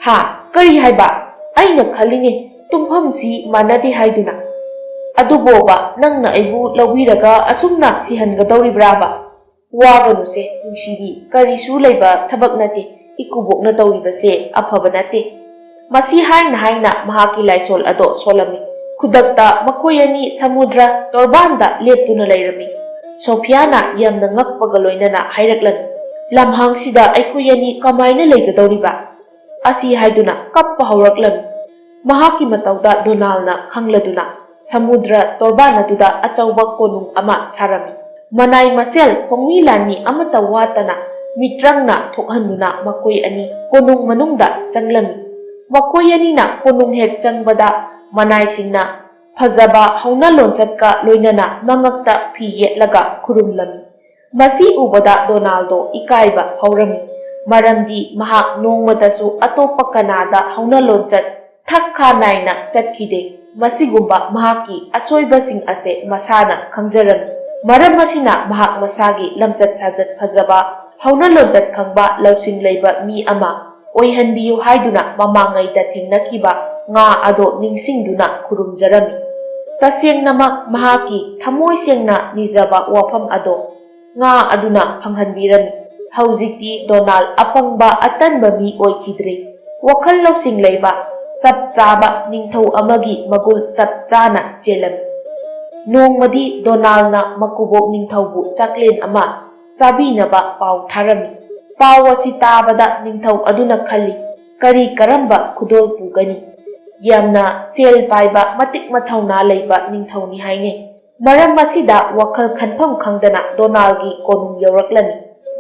"ꯍꯥ? ꯀꯔꯤ ꯍꯥꯏꯕ? ꯑꯩꯅ ꯈꯜꯂꯤꯅꯦ, ꯇꯨꯝꯐꯝꯁꯤ ꯃꯥꯟꯅꯗꯦ ꯍꯥꯏꯗꯨꯅ꯫ ꯑꯗꯨꯕꯣꯕ, ꯅꯪꯅ ꯑꯩꯕꯨ ꯂꯧꯕꯤꯔꯒ ꯑꯁꯨꯝꯅ ꯁꯤꯍꯟꯒꯗꯧꯔꯤꯕ꯭ꯔꯥꯕ?" "ꯋꯥꯒꯅꯨꯁꯦ, ꯅꯨꯡꯁꯤꯕꯤ, ꯀꯔꯤꯁꯨ ꯂꯩꯕ ꯊꯕꯛ ꯅꯠꯇꯦ꯫ ꯏꯀꯨꯕꯣꯛꯅ ꯇꯧꯔꯤꯕꯁꯦ ꯑꯐꯕ ꯅꯠꯇꯦ꯫" ꯃꯁꯤ ꯍꯥꯏꯅ ꯍꯥꯏꯅ ꯃꯍꯥꯛꯀꯤ ꯂꯥꯏꯁꯣꯜ ꯑꯗꯣ ꯁꯣꯜꯂꯝꯃꯤ꯫ ꯈꯨꯗꯛꯇ ꯃꯈꯣꯏ ꯑꯅꯤ ꯁꯃꯨꯗ꯭ꯔ ꯇꯣꯔꯕꯥꯟꯗ ꯂꯦꯞꯇꯨꯅ ꯂꯩꯔꯝꯃꯤ꯫ ꯁꯣꯐꯤꯌꯥꯅ ꯌꯥꯝꯅ ꯉꯛꯄꯒ ꯂꯣꯏꯅꯅ ꯍꯥꯏꯔꯛꯂꯝꯃꯤ, "ꯂꯝꯍꯥꯡꯁꯤꯗ ꯑꯩꯈꯣꯏ ꯑꯅꯤ ꯀꯃꯥꯏꯅ ꯂꯩꯒꯗꯧꯔꯤꯕ?" ꯑꯁꯤ ꯍꯥꯏꯗꯨꯅ ꯀꯞꯄ ꯍꯧꯔꯛꯂꯝꯃꯤ꯫ ꯃꯍꯥꯛꯀꯤ ꯃꯇꯧꯗ ꯗꯣꯅꯥꯜꯅ ꯈꯪꯂꯗꯨꯅ ꯁꯃꯨꯗ꯭ꯔ ꯇꯣꯔꯕꯥꯟ ꯑꯗꯨꯗ ꯑꯆꯧꯕ ꯀꯣꯅꯨꯡ ꯑꯃ ꯁꯥꯔꯝꯃꯤ꯫ ꯃꯅꯥꯏ ꯃꯁꯦꯜ ꯈꯣꯡꯃꯤ ꯂꯥꯟꯃꯤ ꯑꯃꯠꯇ ꯋꯥꯠꯇꯅ ꯃꯤꯇ꯭ꯔꯪꯅ ꯊꯣꯛꯍꯟꯗꯨꯅ ꯃꯈꯣꯏ ꯑꯅꯤ ꯀꯣꯅꯨꯡ ꯃꯅꯨꯡꯗ ꯆꯪꯂꯝꯃꯤ꯫ ꯃꯈꯣꯏ ꯑꯅꯤꯅ ꯀꯣꯅꯨꯡ ꯍꯦꯛ ꯆꯪꯕꯗ ꯃꯅꯥꯏꯁꯤꯡꯅ ꯐꯖꯕ ꯍꯧꯅ ꯂꯣꯟꯆꯠꯀ ꯂꯣꯏꯅꯅ ꯃꯉꯛꯇ ꯐꯤ ꯌꯦꯠꯂꯒ ꯈꯨꯔꯨꯝꯂꯝꯃꯤ꯫ ꯃꯁꯤ ꯎꯕꯗ ꯗꯣꯅꯥꯜꯗꯣ ꯏꯀꯥꯏꯕ ꯐꯥꯎꯔꯝꯃꯤ, ꯃꯔꯝꯗꯤ ꯃꯍꯥꯛ ꯅꯣꯡꯃꯇꯁꯨ ꯑꯇꯣꯞꯄ ꯀꯅꯥꯗ ꯍꯧꯅ ꯂꯣꯟꯆꯠ ꯊꯛ ꯈꯥ ꯅꯥꯏꯅ ꯆꯠꯈꯤꯗꯦ꯫ ꯃꯁꯤꯒꯨꯝꯕ ꯃꯍꯥꯛꯀꯤ ꯑꯁꯣꯏꯕꯁꯤꯡ ꯑꯁꯦ ꯃꯁꯥꯅ ꯈꯪꯖꯔꯝꯃꯤ꯫ ꯃꯔꯝ ꯑꯁꯤꯅ ꯃꯍꯥꯛ ꯃꯁꯥꯒꯤ ꯂꯝꯆꯠ ꯁꯥꯖꯠ ꯐꯖꯕ, ꯍꯧꯅ ꯂꯣꯟꯆꯠ ꯈꯪꯕ, ꯂꯧꯁꯤꯡ ꯂꯩꯕ ꯃꯤ ꯑꯃ ꯑꯣꯏꯍꯟꯕꯤꯌꯨ ꯍꯥꯏꯗꯨꯅ ꯃꯃꯥꯡꯉꯩꯗ ꯊꯦꯡꯅꯈꯤꯕ ꯉꯥ ꯑꯗꯣ ꯅꯤꯡꯁꯤꯡꯗꯨꯅ ꯈꯨꯔꯨꯝꯖꯔꯝꯃꯤ꯫ ꯇꯁꯦꯡꯅꯃꯛ ꯃꯍꯥꯛꯀꯤ ꯊꯃꯣꯏ ꯁꯦꯡꯅ ꯅꯤꯖꯕ ꯋꯥꯐꯝ ꯑꯗꯣ ꯉꯥ ꯑꯗꯨꯅ ꯐꯪꯍꯟꯕꯤꯔꯝꯃꯤ꯫ ꯍꯧꯖꯤꯛꯇꯤ ꯗꯣꯅꯥꯜ ꯑꯄꯪꯕ ꯑꯇꯟꯕ ꯃꯤ ꯑꯣꯏꯈꯤꯗ꯭ꯔꯦ꯫ ꯋꯥꯈꯜ ꯂꯧꯁꯤꯡ ꯂꯩꯕ, ꯆꯞ ꯆꯥꯕ ꯅꯤꯡꯊꯧ ꯑꯃꯒꯤ ꯃꯒꯨꯜ ꯆꯞ ꯆꯥꯅ ꯆꯦꯜꯂꯝꯃꯤ꯫ ꯅꯣꯡꯃꯗꯤ ꯗꯣꯅꯥꯜꯅ ꯃꯀꯨꯕꯣꯛ ꯅꯤꯡꯊꯧꯕꯨ ꯆꯥꯛꯂꯦꯟ ꯑꯃ ꯆꯥꯕꯤꯅꯕ ꯄꯥꯎ ꯊꯥꯔꯝꯃꯤ꯫ ꯄꯥꯎ ꯑꯁꯤ ꯇꯥꯕꯗ ꯅꯤꯡꯊꯧ ꯑꯗꯨꯅ ꯈꯜꯂꯤ, "ꯀꯔꯤ ꯀꯔꯝꯕ ꯈꯨꯗꯣꯜ ꯄꯨꯒꯅꯤ?" ꯌꯥꯝꯅ ꯁꯦꯜ ꯄꯥꯏꯕ, ꯃꯇꯤꯛ ꯃꯊꯧꯅꯥ ꯂꯩꯕ ꯅꯤꯡꯊꯧꯅꯤ ꯍꯥꯏꯅꯩ꯫ ꯃꯔꯝ ꯑꯁꯤꯗ ꯋꯥꯈꯜ ꯈꯟꯐꯝ ꯈꯪꯗꯅ ꯗꯣꯅꯥꯜꯒꯤ ꯀꯣꯅꯨꯡ ꯌꯧꯔꯛꯂꯝꯃꯤ꯫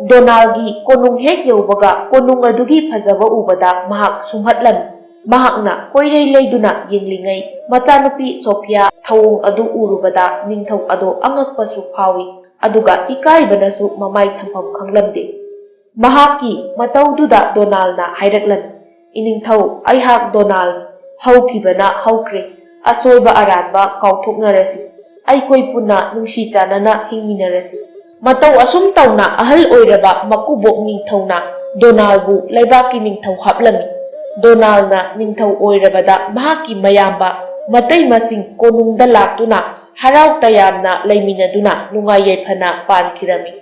ꯗꯣꯅꯥꯜꯒꯤ ꯀꯣꯅꯨꯡ ꯍꯦꯛ ꯌꯧꯕꯒ ꯀꯣꯅꯨꯡ ꯑꯗꯨꯒꯤ ꯐꯖꯕ ꯎꯕꯗ ꯃꯍꯥꯛ ꯁꯨꯝꯍꯠꯂꯝꯃꯤ꯫ ꯃꯍꯥꯛꯅ ꯀꯣꯏꯔꯩ ꯂꯩꯗꯨꯅ ꯌꯦꯡꯂꯤꯉꯩ ꯃꯆꯥꯅꯨꯄꯤ ꯁꯣꯐꯤꯌꯥ ꯊꯧꯑꯣꯡ ꯑꯗꯨ ꯎꯔꯨꯕꯗ ꯅꯤꯡꯊꯧ ꯑꯗꯣ ꯑꯉꯛꯄꯁꯨ ꯐꯥꯎꯏ, ꯑꯗꯨꯒ ꯏꯀꯥꯏꯕꯅꯁꯨ ꯃꯃꯥꯏ ꯊꯝꯐꯝ ꯈꯪꯂꯝꯗꯦ꯫ ꯃꯍꯥꯛꯀꯤ ꯃꯇꯧꯗꯨꯗ ꯗꯣꯅꯥꯜꯅ ꯍꯥꯏꯔꯛꯂꯝꯃꯤ, "ꯏꯅꯤꯡꯊꯧ, ꯑꯩꯍꯥꯛ ꯗꯣꯅꯥꯜ, ꯍꯧꯈꯤꯕꯅ ꯍꯧꯈ꯭ꯔꯦ, ꯑꯁꯣꯏꯕ ꯑꯔꯥꯟꯕ ꯀꯥꯎꯊꯣꯛꯅꯔꯁꯤ, ꯑꯩꯈꯣꯏ ꯄꯨꯟꯅ ꯅꯨꯡꯁꯤ ꯆꯥꯟꯅꯅ ꯍꯤꯡꯃꯤꯟꯅꯔꯁꯤ꯫" ꯃꯇꯧ ꯑꯁꯨꯝ ꯇꯧꯅ ꯑꯍꯜ ꯑꯣꯏꯔꯕ ꯃꯀꯨꯕꯣꯛ ꯅꯤꯡꯊꯧꯅ ꯗꯣꯅꯥꯜꯕꯨ ꯂꯩꯕꯥꯛꯀꯤ ꯅꯤꯡꯊꯧ ꯍꯥꯞꯂꯝꯃꯤ꯫ ꯗꯣꯅꯥꯜꯅ ꯅꯤꯡꯊꯧ ꯑꯣꯏꯔꯕꯗ ꯃꯍꯥꯛꯀꯤ ꯃꯌꯥꯝꯕ ꯃꯇꯩ ꯃꯁꯤꯡ ꯀꯣꯅꯨꯡꯗ ꯂꯥꯛꯇꯨꯅ ꯍꯔꯥꯎ ꯇꯌꯥꯝꯅ ꯂꯩꯃꯤꯟꯅꯗꯨꯅ ꯅꯨꯡꯉꯥꯏ ꯌꯥꯏꯐꯅ ꯄꯥꯟꯈꯤꯔꯝꯃꯤ꯫